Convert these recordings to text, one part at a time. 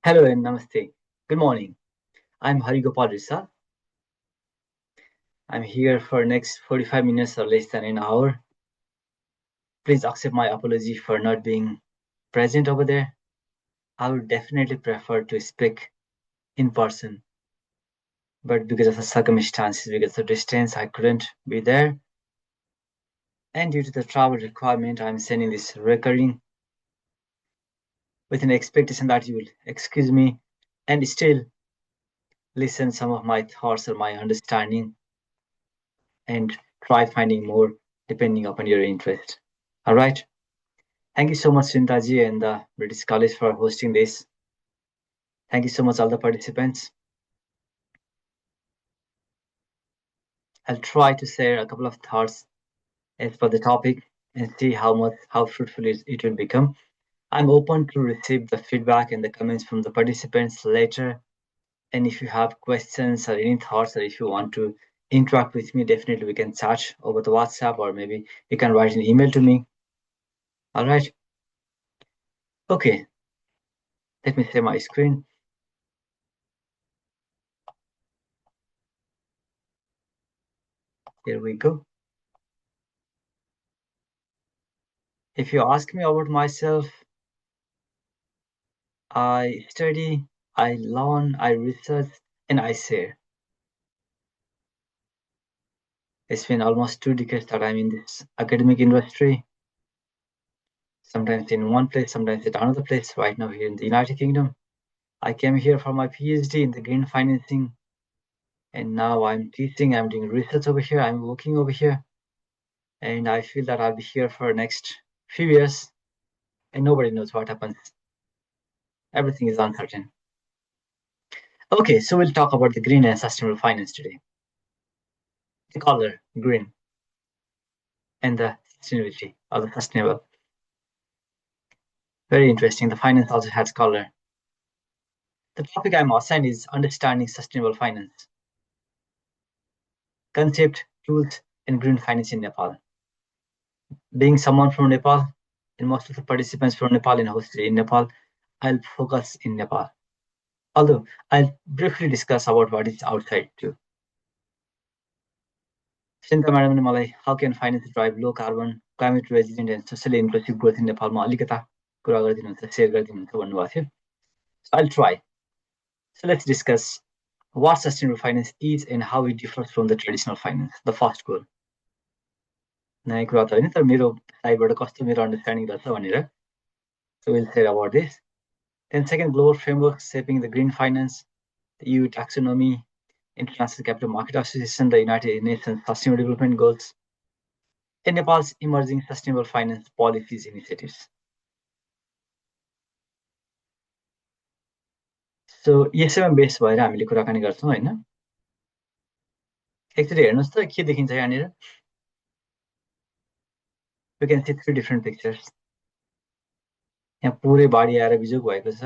Hello and namaste. Good morning. I'm Hari Gopal Risa. I'm here for next 45 minutes or less than an hour. Please accept my apology for not being present over there. I would definitely prefer to speak in person, but because of the circumstances, because of distance, I couldn't be there. And due to the travel requirement, I'm sending this recording with an expectation that you will excuse me and still listen some of my thoughts or my understanding and try finding more depending upon your interest. All right. Thank you so much, Sintaji and the British College for hosting this. Thank you so much, all the participants. I'll try to share a couple of thoughts as per the topic and see how fruitful it will become. I'm open to receive the feedback and the comments from the participants later. And if you have questions or any thoughts, or if you want to interact with me, definitely we can chat over the WhatsApp, or maybe you can write an email to me. All right. Okay. Let me share my screen. Here we go. If you ask me about myself, I study, I learn, I research, and I share. It's been almost 2 decades that I'm in this academic industry, sometimes in one place, sometimes at another place, right now here in the United Kingdom. I came here for my PhD in the green financing, and now I'm teaching, I'm doing research over here, I'm working over here, and I feel that I'll be here for the next few years, and nobody knows what happens. Everything is uncertain. Okay, so we'll talk about the green and sustainable finance today. The color, green, and the sustainability or the sustainable. Very interesting. The finance also has color. The topic I'm assigned is understanding sustainable finance. Concept, tools, and green finance in Nepal. Being someone from Nepal, and most of the participants from Nepal and hosted in Nepal, I'll focus in Nepal. Although I'll briefly discuss about what is outside too. Shinta madam malai, how can finance drive low carbon, climate resilient and socially inclusive growth in Nepal? अलिकता कुरा गरिदिनुहुन्छ, share गरिदिनुहुन्छ भन्नुभएको थियो. So I'll try. So let's discuss what sustainable finance is and how it differs from the traditional finance. The first goal. नयाँ कुरा त होइन, तर मेरो साइडबाट कस्तो मेरो अन्डरस्ट्यान्डिङ रहेछ भनेर. So we'll say about this. Then second, global framework shaping the green finance, the EU taxonomy, International Capital Market Association, the United Nations Sustainable Development Goals, and Nepal's emerging sustainable finance policies initiatives. So यसैमा base भएर हामीले कुराकानी गर्छौँ हैन. एकचोटि हेर्नुस् त के देखिन्छ यहाँनिर. You can see three different pictures. यहाँ पुरै बाढी आएर बिजोग भएको छ.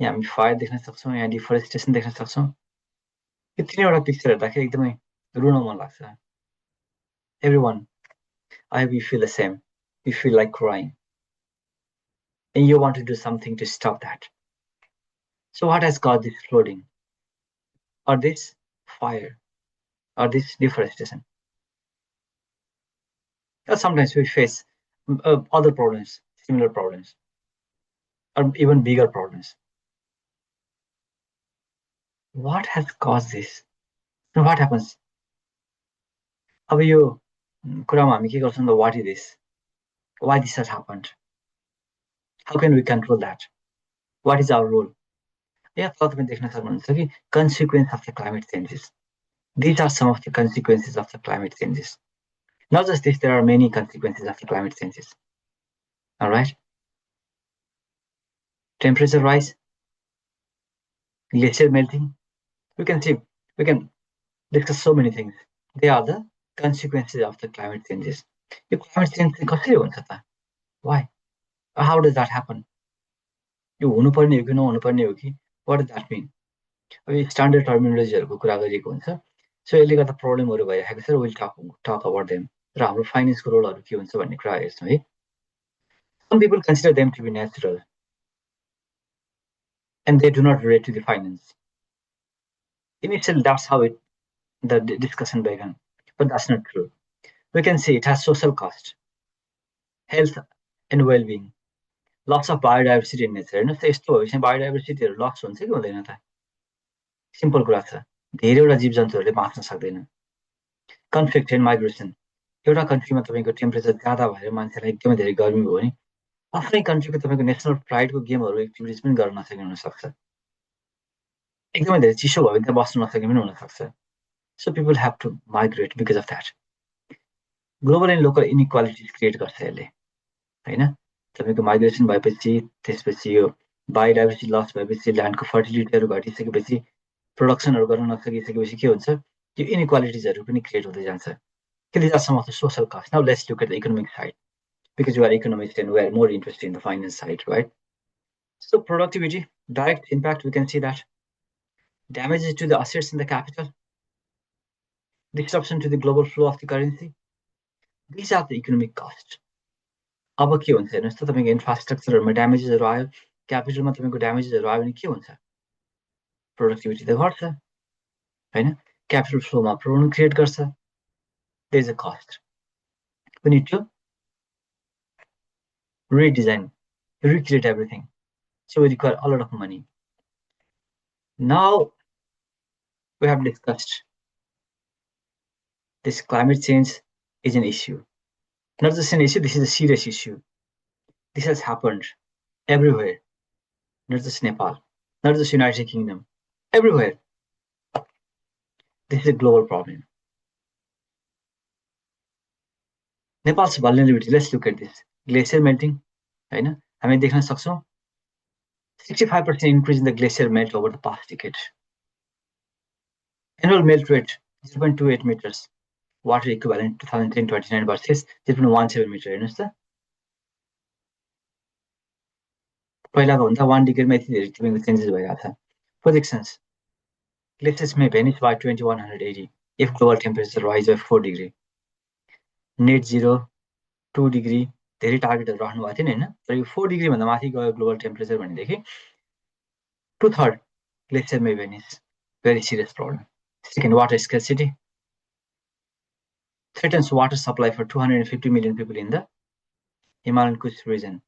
यहाँ हामी फायर देख्न सक्छौँ, यहाँ डिफोरेस्टेसन देख्न सक्छौँ. यो तीनवटा पिक्चर हेर्दाखेरि एकदमै रुन मन लाग्छ. Everyone, I hope you feel the same. You feel like crying. And you want to do something to stop that. So what has caused this flooding? Or this fire? Or this deforestation? Or sometimes we face other problems, similar problems, or even bigger problems. What has caused this? And what happens? अब यो कुरामा हामी के गर्छौँ त, what is this? Why this has happened? How can we control that? What is our role? यहाँ तपाईँ देख्न सक्नुहुन्छ कि consequence of the climate changes. These are some of the consequences of the climate changes. Not just this, there are many consequences of the climate changes. All right. Temperature rise, glacier melting. We can discuss so many things. They are the consequences of the climate changes. यो climate change चाहिँ कसरी हुन्छ त? Why? How does that happen? यो हुनुपर्ने हो कि नहुनुपर्ने हो कि? What does that mean? अब यो स्ट्यान्डर्ड टर्मिनोलोजीहरुको कुरा गरिएको हुन्छ. सो यसले गर्दा प्रब्लमहरु भइरहेको छ. We'll talk about them. र हाम्रो फाइनान्सको रोलहरु के हुन्छ भन्ने कुरा हेर्छौँ है. Some people consider them to be natural. and they do not relate to the finance. Initially, that's how the discussion began, but that's not true. We can see it has social cost, health and well-being, loss of biodiversity in nature. हेर्नुहोस् त यस्तो भएपछि बायोडाइभर्सिटीहरू loss हुन्छ कि हुँदैन त? Simple कुरा छ, धेरैवटा जीव जन्तुहरूले बाँच्न सक्दैन। कन्फ्लिक्ट एन्ड माइग्रेसन, एउटा कन्ट्रीमा तपाईँको टेम्परेचर ज्यादा भएर मान्छेलाई एकदमै धेरै गर्मी भयो भने आफ्नै कन्ट्रीको तपाईँको नेसनल प्राइडको गेमहरू एक्टिभिटिज पनि गर्न नसक्ने हुनसक्छ। एकदमै धेरै चिसो भयो भने त्यहाँ बस्न नसक्ने पनि हुनसक्छ। So people have to migrate because of that. Global and local inequalities create गर्छ यसले, होइन? तपाईँको माइग्रेसन भएपछि त्यसपछि यो बायोडाइभर्सिटी लस भएपछि ल्यान्डको फर्टिलिटीहरू घटिसकेपछि प्रोडक्सनहरू गर्न नसकिसकेपछि के हुन्छ? यो इनइक्वालिटिजहरू पनि क्रिएट हुँदै जान्छ। These are some of the social costs. Now let's look at the economic side, because you are economists and we are more interested in the finance side, right? So productivity, direct impact, we can see that. Damages to the assets in the capital, disruption to the global flow of the currency. These are the economic costs. अब के हुन्छ हेर्नुहोस् त, तपाईँको इन्फ्रास्ट्रक्चरहरूमा ड्यामेजेसहरू आयो, क्यापिटलमा तपाईँको ड्यामेजेसहरू आयो भने के हुन्छ? प्रोडक्टिभिटी त घट्छ, होइन? क्यापिटल फ्लोमा प्रब्लम क्रिएट गर्छ। There is a cost. We need to redesign, recreate everything. So we require a lot of money. Now we have discussed this climate change is an issue. Not just an issue, this is a serious issue. This has happened everywhere, not just Nepal, not just United Kingdom, everywhere. This is a global problem. Nepal's vulnerability, let's look at this. Glacier melting, होइन? हामी देख्न सक्छौँ 65% increase in the glacier melt over the past decade. Annual melt rate 0.28 meters, water equivalent 2010-29 versus 0.17 meter. हेर्नुहोस् त, पहिलाको भन्दा 1 डिग्रीमा यति धेरै तपाईँको चेन्जेस भइरहेको छ। Projections, glaciers may vanish by 2180 if global temperature rise by 4 degree. Net zero 2 degree धेरै टार्गेटहरू राख्नु भएको थिएन, होइन? तर यो 4 डिग्री भन्दा माथि गयो ग्लोबल टेम्परेचर भनेदेखि 2/3 glacier may vanish. Very serious problem. Second, water scarcity threatens water supply for 250 million people in the Himalayan Kush region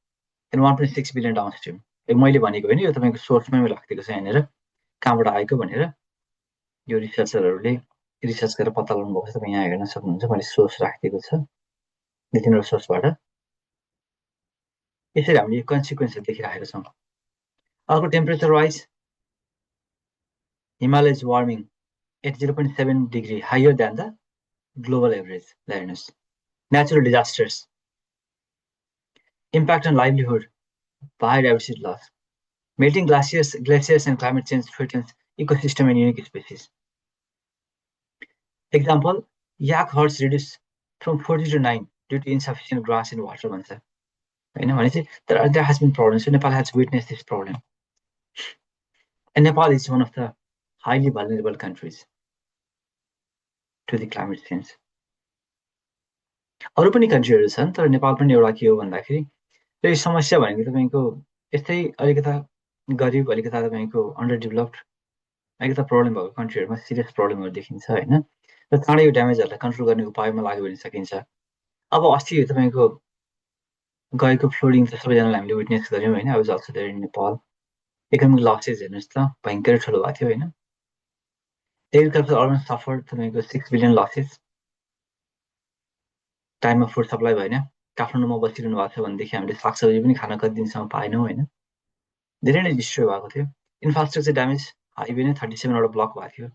and 1.6 billion downstream. मैले भनेको होइन, यो तपाईँको सोर्समै राखिदिएको छ यहाँनिर, कहाँबाट आएको भनेर यो रिसर्चरहरूले रिसर्च गरेर पत्ता लगाउनु भएको छ। तपाईँ यहाँ हेर्न सक्नुहुन्छ, मैले सोर्स राखिदिएको छ, दुई तिनवटा सोर्सबाट। यसरी हामीले यो कन्सिक्वेन्सहरू देखिरहेका छौँ। अर्को, temperature rise, Himalaya is warming at 0.7 degree higher than the global average. Heर्नुहोस्, natural disasters, impact on livelihood, biodiversity loss, melting glaciers and climate change threatens ecosystem and unique species. Example, yak herds reduce from 40 to 9 due to insufficient grass and water भन्छ, होइन? भनेपछि there has been problems. So Nepal has witnessed this problem, and Nepal is one of the highly vulnerable countries to the climate change. अरू पनि कन्ट्रीहरू छन्, तर नेपाल पनि एउटा के हो भन्दाखेरि यो समस्या भनेको तपाईँको यस्तै अलिकता गरिब, अलिकता तपाईँको अन्डर डेभलप्ड, अलिकता प्रब्लम भएको कन्ट्रीहरूमा सिरियस प्रब्लमहरू देखिन्छ, होइन? र चाँडै यो ड्यामेजहरूलाई कन्ट्रोल गर्ने उपायमा लाग्यो भने सकिन्छ। अब अस्ति तपाईँको गएको फ्लोडिङ त सबैजनाले हामीले विटनेस गऱ्यौँ, होइन? I was also there in Nepal. Economic losses हेर्नुहोस् त, भयङ्करै ठुलो भएको थियो, होइन? एग्रिकल्चर अलमोस्ट सफर्ड तपाईँको 6 बिलियन लसेस। टाइममा फुड सप्लाई भएन। काठमाडौँमा बसिरहनु भएको छ भनेदेखि हामीले सागसब्जी पनि खान कति दिनसम्म पाएनौँ, होइन? धेरै नै डिस्ट्रोय भएको थियो। इन्फ्रास्ट्रक्चर ड्यामेज, हाइवे नै 37वटा ब्लक भएको थियो,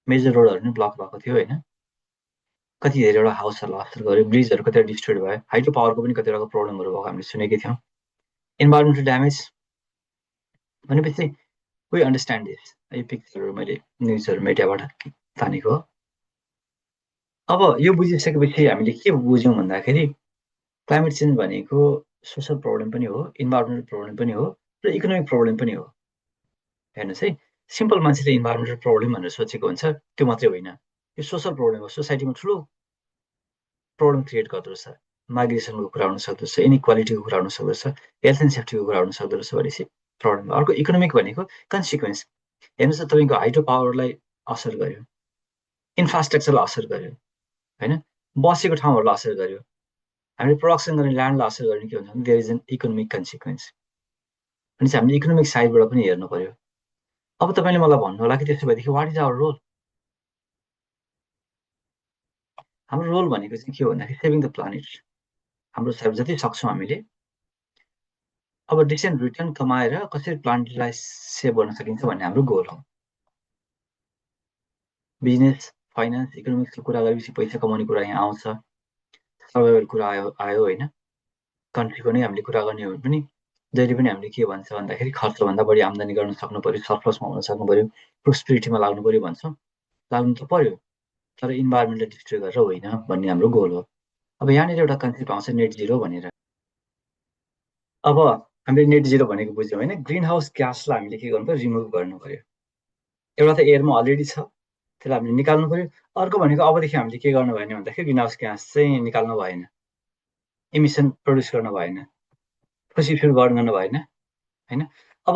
मेजर रोडहरू नै ब्लक भएको थियो, होइन? कति धेरैवटा हाउसहरूलाई असर गर्यो, ब्रिजहरू कतिवटा डिस्ट्रोय भयो, हाइड्रो पावरको पनि कतिवटा प्रब्लमहरू भएको हामीले सुनेकै थियौँ। इन्भाइरोमेन्टल ड्यामेज भनेपछि वी अन्डरस्ट्यान्ड दिस। यो पिक्चरहरू मैले न्युजहरू मिडियाबाट तानेको हो। अब यो बुझिसकेपछि हामीले के बुझ्यौँ भन्दाखेरि क्लाइमेट चेन्ज भनेको सोसल प्रब्लम पनि हो, इन्भाइरोमेन्टल प्रब्लम पनि हो, र इकोनोमिक प्रब्लम पनि हो। हेर्नुहोस् है, सिम्पल मान्छेले इन्भाइरोमेन्टल प्रब्लम भनेर सोचेको हुन्छ, त्यो मात्रै होइन, यो सोसल प्रब्लम हो। सोसाइटीमा ठुलो प्रब्लम क्रिएट गर्दो रहेछ, माइग्रेसनको कुरा हुन सक्दो रहेछ, इनइक्वालिटीको कुरा हुन सक्दो रहेछ, हेल्थ एन्ड सेफ्टीको कुरा हुन सक्दो रहेछ भनेपछि प्रब्लम। अर्को इकोनोमिक भनेको कन्सिक्वेन्स। हेर्नुहोस् तपाईँको हाइड्रो पावरलाई असर गर्यो, इन्फ्रास्ट्रक्चरलाई असर गर्यो होइन, बसेको ठाउँहरूलाई असर गर्यो, हामीले प्रोडक्सन गर्ने ल्यान्डलाई असर गर्ने के हुन्छ भने there is an economic consequence. अनि चाहिँ हामीले इकोनोमिक साइडबाट पनि हेर्नु पर्यो। अब तपाईँले मलाई भन्नु होला कि त्यसो भएदेखि वाट इज आवर रोल? हाम्रो रोल भनेको चाहिँ के हो भन्दाखेरि सेभिङ द प्लानेट। हाम्रो साइड जति सक्छौँ हामीले अब डिसेन्ट रिटर्न कमाएर कसरी प्लानेटलाई सेभ गर्न सकिन्छ भन्ने हाम्रो गोल हो। बिजनेस फाइनेन्स इकोनोमिक्सको कुरा गरेपछि पैसा कमाउने कुरा यहाँ आउँछ, सर्भाइभल कुरा आयो होइन। कन्ट्रीको नै हामीले कुरा गर्ने हो भने पनि जहिले पनि हामीले के भन्छ भन्दाखेरि खर्चभन्दा बढी आम्दानी गर्न सक्नु पर्यो, सरप्लसमा हुन सक्नु पर्यो, प्रोस्पेरिटीमा लाग्नु पर्यो भन्छौँ। लाग्नु त पर्यो, तर इन्भाइरोमेन्टलाई डिस्ट्रोय गरेर होइन भन्ने हाम्रो गोल हो। अब यहाँनिर एउटा कन्सेप्ट आउँछ नेट जिरो भनेर। अब हामीले नेट जिरो भनेको बुझ्यौँ होइन, ग्रिन हाउस ग्यासलाई हामीले के गर्नु पर्यो, रिमुभ गर्नु पर्यो। एउटा त एयरमा अलरेडी छ, त्यसलाई हामीले निकाल्नु पर्यो। अर्को भनेको अबदेखि हामीले के गर्नु भएन भन्दाखेरि ग्रिन हाउस ग्यास चाहिँ निकाल्नु भएन, इमिसन प्रड्युस गर्नु भएन, फोसिल फ्युल बर्न गर्नु भएन होइन। अब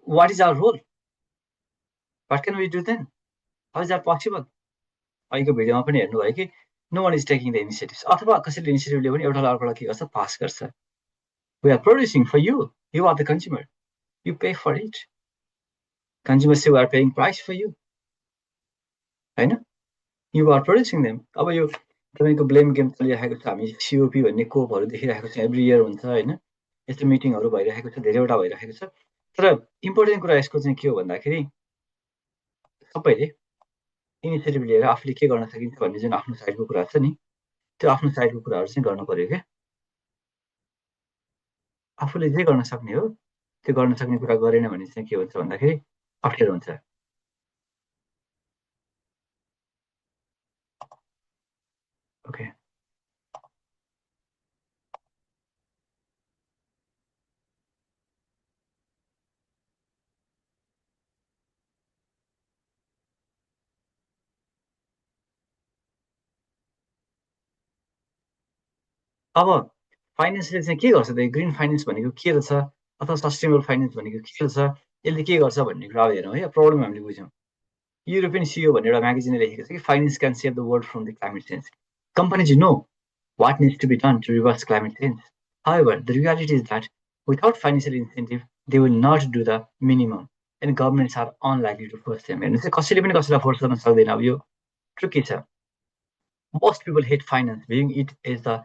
what is our role, what can we do then, how is are possible? अहिलेको भिडियोमा पनि हेर्नुभयो कि no one is taking the initiatives, अथवा कसैले इनिसिएटिभ लियो भने एउटालाई अर्कोलाई के गर्छ, पास गर्छ। We are producing for you, you are the consumer, you pay for it. Consumer say we are paying price for you होइन, यु आर प्रोड्युसिङ देम। अब यो तपाईँको ब्लेम गेम चलिरहेको छ, हामी सिओपी भन्ने कोपहरू देखिरहेको छ, एभ्री इयर हुन्छ होइन, यस्तो मिटिङहरू भइरहेको छ, धेरैवटा भइरहेको छ। तर इम्पोर्टेन्ट कुरा यसको चाहिँ के हो भन्दाखेरि सबैले इनिसिएटिभ लिएर आफूले के गर्न सकिन्छ भन्ने जुन आफ्नो साइडको कुरा छ नि, त्यो आफ्नो साइडको कुराहरू चाहिँ गर्नु पर्यो क्या। आफूले जे गर्न सक्ने हो त्यो गर्न सक्ने कुरा गरेन भने चाहिँ के हुन्छ भन्दाखेरि अप्ठ्यारो हुन्छ। ओके, अब फाइनेन्सले चाहिँ के गर्छ त, ग्रिन फाइनेन्स भनेको के रहेछ अथवा सस्टेनेबल फाइनेन्स भनेको के रहेछ, यसले के गर्छ भन्ने कुरा हेरौँ है। प्रब्लम हामीले बुझ्यौँ। युरोपियन सिओ भनेर एउटा म्यागजिनले लेखेको छ कि finance can save the world from the climate change. Companies know what needs to be done to reverse climate change. However, the reality is that without financial incentive, they will not do the minimum, and governments are unlikely to force them. हेर्नुहोस् है, कसैले पनि कसैलाई force गर्न सक्दैन। अब यो tricky छ। Most people hate finance, viewing it as the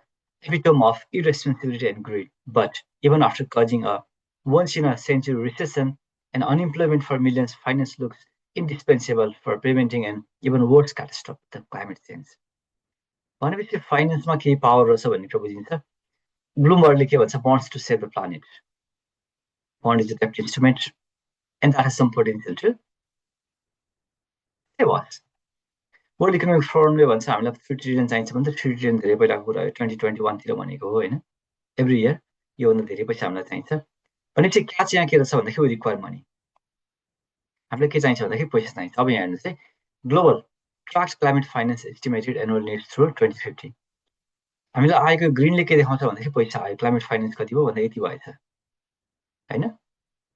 epitome of irresponsibility and greed. But even after causing a once-in-a-century recession and unemployment for millions, finance looks indispensable for preventing an even worse catastrophe, the climate change. भनेपछि फाइनेन्समा केही power रहेछ भन्ने कुरा बुझिन्छ। ब्लुमबर्गले के भन्छ, bonds to save the planet. Bond is a debt instrument and that has some potential too. Save us. World economic फोरमले भन्छ हामीलाई 3 ट्रिलियन चाहिन्छ भने त 3 ट्रिलियन धेरै पहिलाको कुरा हो, 2021 तिर भनेको हो होइन। एभ्री इयर योभन्दा धेरै पैसा हामीलाई चाहिन्छ भनेपछि क्याच यहाँ के रहेछ भन्दाखेरि रिक्वायर मनी। हामीलाई के चाहिन्छ भन्दाखेरि पैसा चाहिन्छ। अब यहाँ हेर्नुहोस् है, global tracks climate finance estimated annual needs through 2050। हामीलाई आएको ग्रिनले के देखाउँछ भन्दाखेरि पैसा आयो, क्लाइमेट फाइनेन्स कति भयो भन्दा यति भएछ होइन।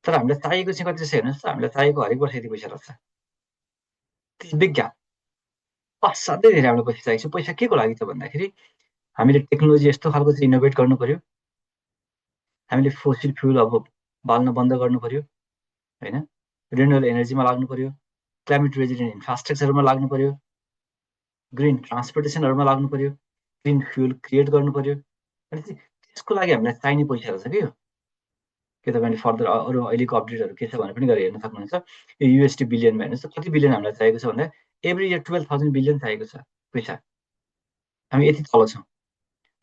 तर हामीलाई चाहिएको चाहिँ कति रहेछ हेर्नुहोस्, हामीलाई चाहिएको हरेक वर्ष यति पैसा रहेछ। बिग ग्याप, असाध्यै धेरै हामीलाई पैसा चाहिएको छ। पैसा के को लागि त भन्दाखेरि हामीले टेक्नोलोजी यस्तो खालको चाहिँ इनोभेट गर्नु पर्यो, हामीले फोसिल फ्युल अब बाल्न बन्द गर्नु पर्यो होइन, रिन्युएबल एनर्जीमा लाग्नु पर्यो, क्लाइमेट रेजिडेन्ट इन्फ्रास्ट्रक्चरमा लाग्नु पर्यो, ग्रिन ट्रान्सपोर्टेसनहरूमा लाग्नु पर्यो, ग्रिन फ्युल क्रिएट गर्नु पर्यो। अनि त्यसको लागि हामीलाई चाहिने पैसा रहेछ कि यो। के तपाईँले फर्दर अरू अहिलेको अपडेटहरू के छ भनेर पनि गएर हेर्न सक्नुहुन्छ। यो युएसडी बिलियनमा हेर्नुहोस् त कति बिलियन हामीलाई चाहिएको छ भन्दा एभ्री इयर 12,000 बिलियन चाहिएको छ पैसा। हामी यति तल छौँ,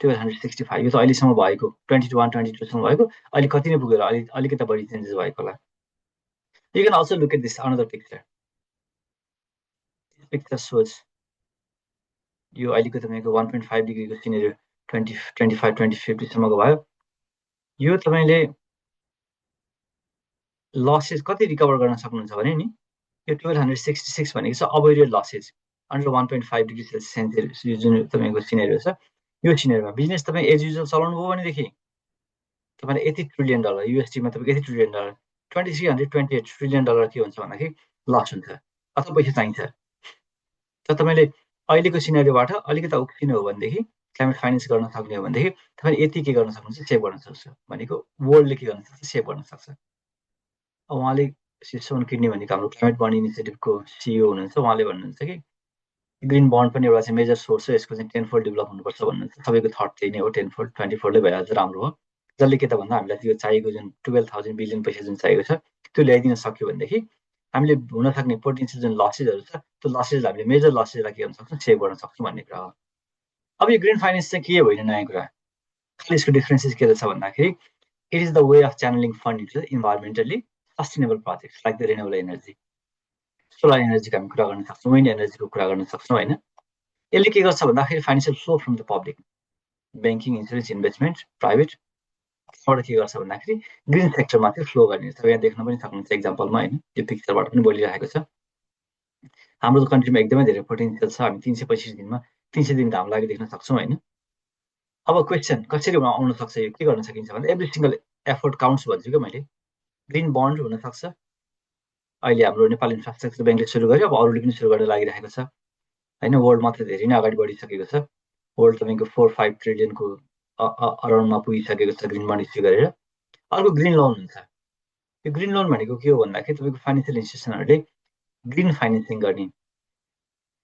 1265। यो त अहिलेसम्म भएको 2021-22सम्म भएको, अहिले कति नै पुगेर अलिकति बढी चेन्जेस भएको होला। You can also look at this another picture. Picture shows यो अहिलेको तपाईँको 1.5 डिग्रीको सिनेरियो 2025-2050सम्मको भयो। यो तपाईँले लसेस कति रिकभर गर्न सक्नुहुन्छ भने नि यो 1266 भनेको छ avoided losses under 1.5 degree Celsius. यो जुन तपाईँको सिनेरियो छ, यो सिनेरियोमा बिजनेस तपाईँ एज युजुअल चलाउनु भयो भनेदेखि तपाईँलाई $80 ट्रिलियन, युएसडीमा तपाईँको $80 ट्रिलियन $2328 ट्रिलियन के हुन्छ भन्दाखेरि लस हुन्छ अथवा पैसा चाहिन्छ। तर तपाईँले अहिलेको सिनेरियोबाट अलिकति उक्किनु हो भनेदेखि क्लाइमेट फाइनेन्स गर्न सक्ने हो भनेदेखि तपाईँले यति के गर्न सक्नुहुन्छ, सेभ गर्न सक्छ। भनेको वर्ल्डले के गर्न सक्छ, सेभ गर्न सक्छ। उहाँले सिसोन किड्नी भनेको हाम्रो क्लाइमेट बन्ड इनिसिएटिभको सिइओ हुनुहुन्छ। उहाँले भन्नुहुन्छ कि ग्रिन बन्ड पनि एउटा चाहिँ मेजर सोर्स हो, यसको चाहिँ 10 फोल्ड डेभलप हुनुपर्छ भन्नुहुन्छ। सबैको थट त्यही नै हो, 10 फोल्ड 20 फोल्डै भइहाल्छ राम्रो हो। जसले के त भन्दा हामीलाई त्यो चाहिएको जुन 12,000 बिलियन पैसा जुन चाहिएको छ त्यो ल्याइदिन सक्यो भनेदेखि हामीले हुन सक्ने पोटेन्सियल जुन लसेसहरू छ त्यो लसेस हामीले मेजर लसेसलाई के गर्न सक्छौँ, सेभ गर्न सक्छौँ भन्ने कुरा हो। अब यो ग्रिन फाइनेन्स चाहिँ के होइन नयाँ कुरा, खालि यसको डिफ्रेन्सेस के छ भन्दाखेरि it is the way of channelling fund into environmentally sustainable projects like the renewable energy. Solar एनर्जीको हामी कुरा गर्न सक्छौँ, विन्ड एनर्जीको कुरा गर्न सक्छौँ होइन। यसले के गर्छ भन्दाखेरि financial flow from the public, banking, insurance, investment, private, बाट के गर्छ भन्दाखेरि ग्रिन सेक्टरमा चाहिँ फ्लो गर्ने। तपाईँ यहाँ देख्न पनि सक्नुहुन्छ एक्जाम्पलमा होइन, यो पिक्चरबाट पनि बोलिरहेको छ। हाम्रो कन्ट्रीमा एकदमै धेरै पोटेन्सियल छ, हामी 365 दिनमा 300 दिन घाम लागि देख्न सक्छौँ होइन। अब क्वेसन कसरी आउन सक्छ, यो के गर्न सकिन्छ भने एभ्री सिङ्गल एफोर्ट काउन्ट्स भन्छु क्या मैले। ग्रिन बन्ड हुनसक्छ, अहिले हाम्रो नेपाल इन्फ्रास्ट्रक्चर ब्याङ्कले सुरु गर्यो, अब अरूले पनि सुरु गर्न लागिरहेको छ होइन। वर्ल्ड मात्र धेरै नै अगाडि बढिसकेको छ, वर्ल्ड तपाईँको 4-5 ट्रिलियनको अराउन्डमा पुगिसकेको छ ग्रिन बन्ड इस्यु गरेर। अर्को ग्रिन लोन हुन्छ। यो ग्रिन लोन भनेको के हो भन्दाखेरि तपाईँको फाइनेन्सियल इन्स्टिट्युसनहरूले ग्रिन फाइनेन्सिङ गर्ने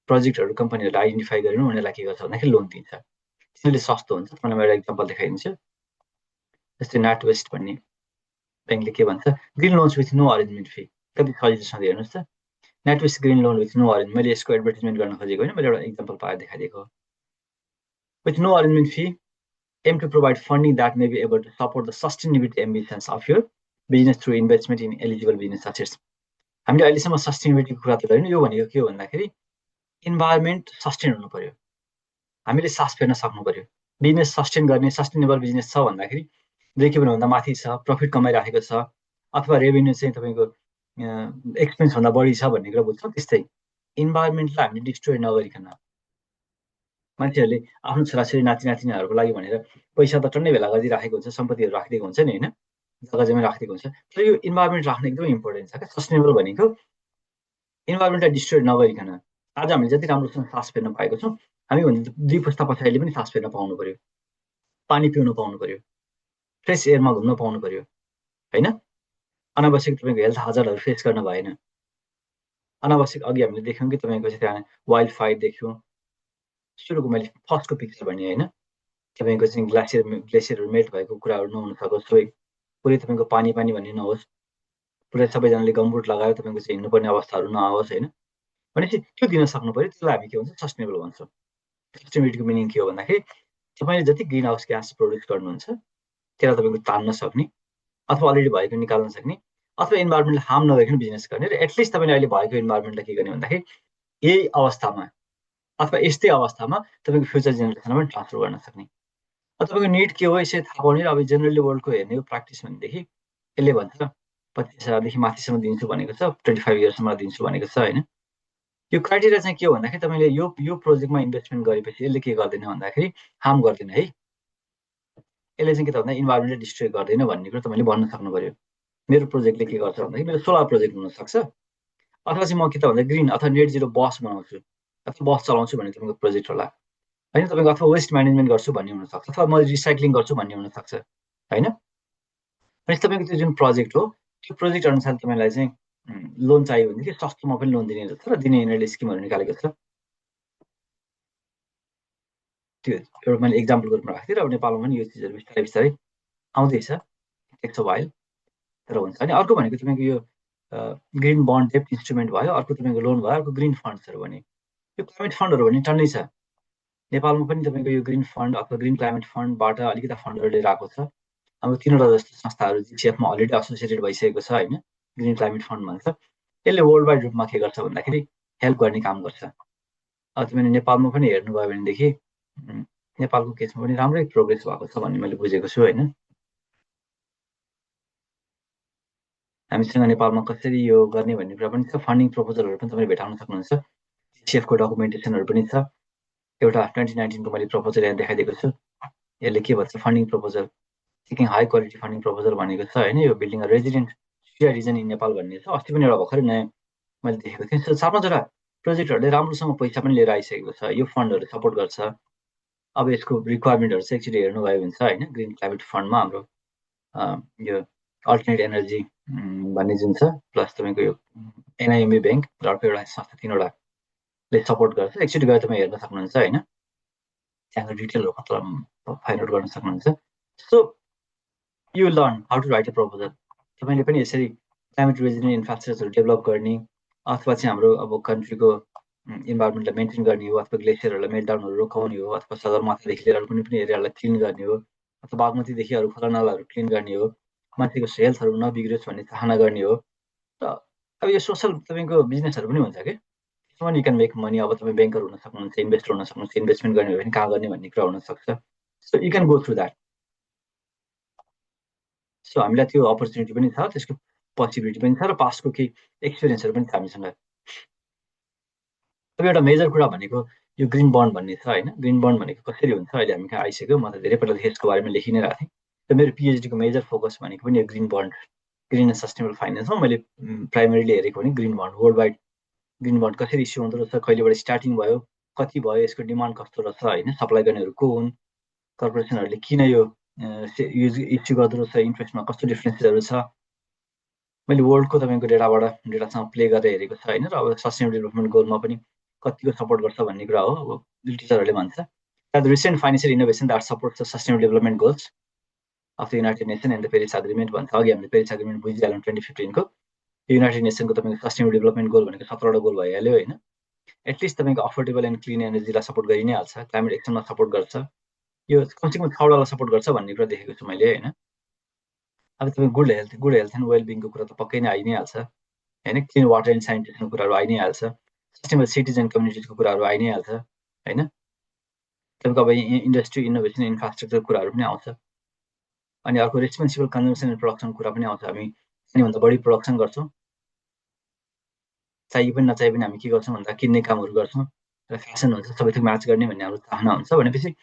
प्रोजेक्टहरू कम्पनीहरूलाई आइडेन्टिफाई गरेर उनीहरूलाई के गर्छ भन्दाखेरि लोन दिन्छ। त्यसले सस्तो हुन्छ। तपाईँलाई म एउटा इक्जाम्पल देखाइदिन्छु। जस्तै नाट वेस्ट भन्ने ब्याङ्कले के भन्छ, green loans with no arrangement fee. कति सजिलोसँग हेर्नुहोस् त, NatWest green loan with no arrange. मैले यसको एडभर्टिजमेन्ट गर्न खोजेको होइन, मैले एउटा इक्जाम्पल पाएर देखाइदिएको हो। With no arrangement fee aim to provide funding that may be able to support the sustainability ambitions of your business through investment in eligible business assets. हामीले अहिलेसम्म सस्टेनेबिलिटीको कुरा त गर्यौँ। यो भनेको के हो भन्दाखेरि इन्भाइरोमेन्ट सस्टेन हुनु पर्यो, हामीले सास फेर्न सक्नु पर्यो। बिजनेस सस्टेन गर्ने सस्टेनेबल बिजनेस छ भन्दाखेरि ब्रेक इभन भन्दा माथि छ, प्रफिट कमाइराखेको छ, अथवा रेभेन्यू चाहिँ तपाईँको एक्सपेन्स भन्दा बढी छ भन्ने कुरा बुझ्छौँ। त्यस्तै इन्भाइरोमेन्टलाई हामीले डिस्ट्रोय नगरिकन, मान्छेहरूले आफ्नो छोराछोरी नाति नातिनीहरूको लागि भनेर पैसा त टन्नै भेला गरिदिइराखेको हुन्छ, सम्पत्तिहरू राखिदिएको हुन्छ नि होइन, जग्गा जमिन राखिदिएको हुन्छ। तर यो इन्भाइरोमेन्ट राख्न एकदमै इम्पोर्टेन्ट छ क्या। सस्टेनेबल भनेको इन्भाइरोमेन्टलाई डिस्ट्रोय नगरिकन। आज हामीले जति राम्रोसँग सास फेर्न पाएको छौँ, हामी भन्दा 2 पुस्ता पछाडिले पनि सास फेर्न पाउनु पर्यो, पानी पिउनु पाउनु पर्यो, फ्रेस एयरमा घुम्न पाउनु पर्यो होइन। अनावश्यक तपाईँको हेल्थ हाजरहरू फेस गर्न भएन। अनावश्यक अघि हामीले देख्यौँ कि तपाईँको चाहिँ त्यहाँ वाइल्ड फायर देख्यौँ। सुरुको मैले फर्स्टको पिक्चर भने होइन, तपाईँको चाहिँ ग्लेसियरहरू मेल्ट भएको कुराहरू नहुन सकोस्, पुरै तपाईँको पानी भन्ने नहोस्, पुरै सबैजनाले गमबुट लगाएर तपाईँको चाहिँ हिँड्नुपर्ने अवस्थाहरू नआओस् होइन। भनेपछि त्यो दिन सक्नु पऱ्यो। त्यसलाई हामी के भन्छ, सस्टेनेबल भन्छौँ। सस्टेनेबिलिटीको मिनिङ के हो भन्दाखेरि तपाईँले जति ग्रिन हाउस ग्यास प्रड्युस गर्नुहुन्छ त्यसलाई तपाईँको तान्न सक्ने, अथवा अलरेडी भएको निकाल्न सक्ने, अथवा इन्भाइरोमेन्टलाई हार्म नगरिकन बिजनेस गर्ने। र एटलिस्ट तपाईँले अहिले भएको इन्भाइरोमेन्टलाई के गर्ने भन्दाखेरि यही अवस्थामा अथवा यस्तै अवस्थामा तपाईँको फ्युचर जेनेरेसनमा पनि ट्रान्सफर गर्न सक्ने। तपाईँको निड के हो यसरी थाहा पाउने। अब जेनरली वर्ल्डको हेर्ने हो प्र्याक्टिस भनेदेखि यसले भन्छ 25,000देखि माथिसम्म दिन्छु भनेको छ, 25 इयर्ससम्म दिन्छु भनेको छ होइन। यो क्राइटेरिया चाहिँ के हो भन्दाखेरि तपाईँले यो प्रोजेक्टमा इन्भेस्टमेन्ट गरेपछि यसले के गर्दैन भन्दाखेरि हार्म गर्दैन है, यसले चाहिँ के त भन्दा इन्भाइरोमेन्टलाई डिस्ट्रोय गर्दैन भन्ने कुरा तपाईँले भन्न सक्नु पर्यो। मेरो प्रोजेक्टले के गर्छ भन्दाखेरि मेरो सोलर प्रोजेक्ट हुनसक्छ, अथवा चाहिँ म के त भन्दा ग्रिन अथवा नेट जिरो बस बनाउँछु अथवा बस चलाउँछु भन्ने तपाईँको प्रोजेक्ट होला होइन। तपाईँको अथवा वेस्ट म्यानेजमेन्ट गर्छु भन्ने हुनसक्छ, अथवा म रिसाइक्लिङ गर्छु भन्ने हुनसक्छ होइन। अनि तपाईँको त्यो जुन प्रोजेक्ट हो त्यो प्रोजेक्ट अनुसार तपाईँलाई चाहिँ लोन चाहियो भनेदेखि सस्तोमा पनि लोन दिने रहेछ र दिने यिनीहरूले स्किमहरू निकालेको छ। त्यो एउटा मैले इक्जाम्पलको रूपमा राख्थेँ। र अब नेपालमा पनि यो चिजहरू बिस्तारै बिस्तारै आउँदैछ, टेक्स अ वाइल, तर हुन्छ। अनि अर्को भनेको तपाईँको यो ग्रिन बन्ड डेप्ट इन्स्ट्रुमेन्ट भयो, अर्को तपाईँको लोन भयो, अर्को ग्रिन फन्ड्सहरू भने यो क्लाइमेट फन्डहरू भने टन्नै छ। नेपालमा पनि तपाईँको यो ग्रिन फन्ड अथवा ग्रिन क्लाइमेट फन्डबाट अलिकति फन्डहरू लिएर आएको छ। हाम्रो 3वटा जस्तो संस्थाहरू जिसिएफमा अलरेडी एसोसिएटेड भइसकेको छ होइन, ग्रिन क्लाइमेट फन्ड भन्छ। यसले वर्ल्ड वाइड रूपमा के गर्छ भन्दाखेरि हेल्प गर्ने काम गर्छ। अब तपाईँले नेपालमा पनि हेर्नुभयो भनेदेखि नेपालको केसमा पनि राम्रै प्रोग्रेस भएको छ भन्ने मैले बुझेको छु होइन। हामीसँग नेपालमा कसरी यो गर्ने भन्ने कुरा पनि छ। फन्डिङ प्रपोजलहरू पनि तपाईँले भेटाउन सक्नुहुन्छ, जिसिएफको डकुमेन्टेसनहरू पनि छ। एउटा 2019को मैले प्रपोजल यहाँ देखाइदिएको छु। यसले के भन्छ, funding proposal seeking high quality funding proposal भनेको छ होइन। यो बिल्डिङ अ रेजिडेन्ट चिया रिजन इन नेपाल भन्ने छ। अस्ति पनि एउटा भर्खरै नयाँ मैले देखेको थिएँ। सो 4-5वटा प्रोजेक्टहरूले राम्रोसँग पैसा पनि लिएर आइसकेको छ। यो फन्डहरू सपोर्ट गर्छ। अब यसको रिक्वायरमेन्टहरू चाहिँ एक्चुअली हेर्नुभयो भने छ होइन, ग्रिन क्लाइमेट फन्डमा हाम्रो यो अल्टरनेट एनर्जी भन्ने जुन छ, प्लस तपाईँको यो एनआइएमबी ब्याङ्क र अर्को एउटा संस्था, 3वटाले सपोर्ट गर्छ। एक्चुअली गएर तपाईँ हेर्न सक्नुहुन्छ होइन, त्यहाँको डिटेलहरू मतलब फाइन्ड आउट गर्न सक्नुहुन्छ। So you learn how to write a proposal. तपाईँले पनि यसरी क्लाइमेट रेजिलिएन्ट इन्फ्रास्ट्रक्चर डेभलप गर्ने, अथवा चाहिँ हाम्रो अब कन्ट्रीको इन्भाइरोमेन्टलाई मेन्टेन गर्ने हो, अथवा ग्लेसियरहरूलाई मेल्टडाउनहरू रोकाउने हो, अथवा सगरमाथादेखि लिएर कुनै पनि एरियालाई क्लिन गर्ने हो, अथवा बागमतीदेखि अरू खोलानालाहरू क्लिन गर्ने हो, मान्छेको हेल्थहरू नबिग्रियोस् भन्ने चाहना गर्ने हो। र अब यो सोसल तपाईँको बिजनेसहरू पनि हुन्छ कि, त्यसमा यु क्यान मेक मनी। अब तपाईँ ब्याङ्कर हुन सक्नुहुन्छ, इन्भेस्टर हुन सक्नुहुन्छ, इन्भेस्टमेन्ट गर्ने हो भने कहाँ गर्ने भन्ने कुरा हुनसक्छ। So you can go through that. So हामीलाई त्यो अपर्च्युनिटी पनि छ, त्यसको पोसिबिलिटी पनि छ, र पास्टको केही एक्सपिरियन्सहरू पनि छ हामीसँग। अब एउटा मेजर कुरा भनेको यो ग्रिन बन्ड भन्ने छ होइन। ग्रिन बन्ड भनेको कसरी हुन्छ अहिले हामी कहाँ आइसक्यो। म त धेरै पहिलादेखि यसको बारेमा लेखि नै रहेको थिएँ। र मेरो पिएचडीको मेजर फोकस भनेको पनि यो green bond, green and sustainable फाइनेन्समा मैले प्राइमरीली हेरेको भने green bond, world wide green bond कसरी इस्यु हुँदो रहेछ, कहिलेबाट स्टार्टिङ भयो, कति भयो, यसको डिमान्ड कस्तो रहेछ होइन, सप्लाई गर्नेहरू को हुन्, कर्पोरेसनहरूले किन यो इस्यु गर्दो रहेछ, इन्ट्रेस्टमा कस्तो डिफ्रेन्सेसहरू छ। मैले वर्ल्डको तपाईँको डेटासँग प्ले गरेर हेरेको छ होइन। र अब सस्टेनेबल डेभलपमेन्ट गोलमा पनि कतिको सपोर्ट गर्छ भन्ने कुरा हो। अब टिचरहरूले भन्छ the recent financial innovation that supports the sustainable development goals of the United nation and the Paris agreement भन्छ। अघि हामीले पेरिस एग्रिमेन्ट बुझिहाल्यौँ 2015 को। युनाइटेड नेसनको तपाईँको सस्टेनेबल डेभलपमेन्ट गोल भनेको 17वटा गोल भइहाल्यो होइन। एटलिस्ट तपाईँको अफोर्डेबल एन्ड क्लिन एनर्जीलाई सपोर्ट गरि नै हाल्छ, क्लाइमेट एक्सनमा सपोर्ट गर्छ, यो कमसेकम 6वटालाई सपोर्ट गर्छ भन्ने कुरा देखेको छु मैले होइन। अब तपाईँ गुड हेल्थ एन्ड वेलबिङको कुरा त पक्कै नै आइ नै हाल्छ होइन। क्लिन वाटर एन्ड सेनिटेसनको कुराहरू आइ नै हाल्छ, सस्टेनेबल सिटिज एन्ड कम्युनिटिजको कुराहरू आइ नै हाल्छ होइन। तपाईँको अब इन्डस्ट्री, इनोभेसन, इन्फ्रास्ट्रक्चर कुराहरू पनि आउँछ। अनि अर्को रेस्पोन्सिबल कन्जम्सन एन्ड प्रोडक्सनको कुरा पनि आउँछ। हामी चाहिनुभन्दा बढी प्रोडक्सन गर्छौँ, चाहिए पनि नचाहिए पनि हामी के गर्छौँ भन्दा किन्ने कामहरू गर्छौँ, र फेसन हुन्छ सबै थोक म्याच गर्ने भन्ने हाम्रो चाहना हुन्छ। भनेपछि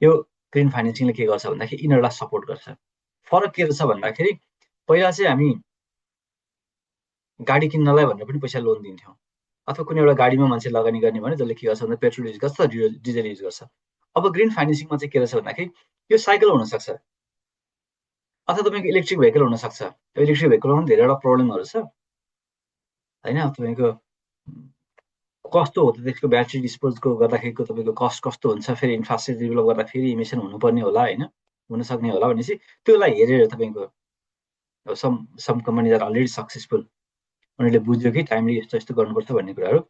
यो ग्रिन फाइनेन्सिङले के गर्छ भन्दाखेरि यिनीहरूलाई सपोर्ट गर्छ। फरक के रहेछ भन्दाखेरि पहिला चाहिँ हामी गाडी किन्नलाई भनेर पनि पैसा लोन दिन्थ्यौँ, अथवा कुनै एउटा गाडीमा मान्छे लगानी गर्ने भने जसले के गर्छ भन्दा पेट्रोल युज गर्छ, डिजल युज गर्छ। अब ग्रिन फाइनेन्सिङमा चाहिँ के रहेछ भन्दाखेरि यो साइकल हुनसक्छ, अथवा तपाईँको इलेक्ट्रिक भेहिकल हुनसक्छ। इलेक्ट्रिक भेहिकलमा पनि धेरैवटा प्रब्लमहरू छ होइन। तपाईँको कस्तो हो त त्यसको ब्याट्री डिस्पोजको गर्दाखेरिको तपाईँको कस्ट कस्तो हुन्छ, फेरि इन्फ्रास्ट्रक्चर डेभलप गर्दा फेरि इमिसन हुनुपर्ने होला होइन, हुनसक्ने होला भनेपछि त्योलाई हेरेर तपाईँको some companies are already successful, उनीहरूले बुझ्यो कि टाइमली यस्तो यस्तो गर्नुपर्छ भन्ने कुराहरू।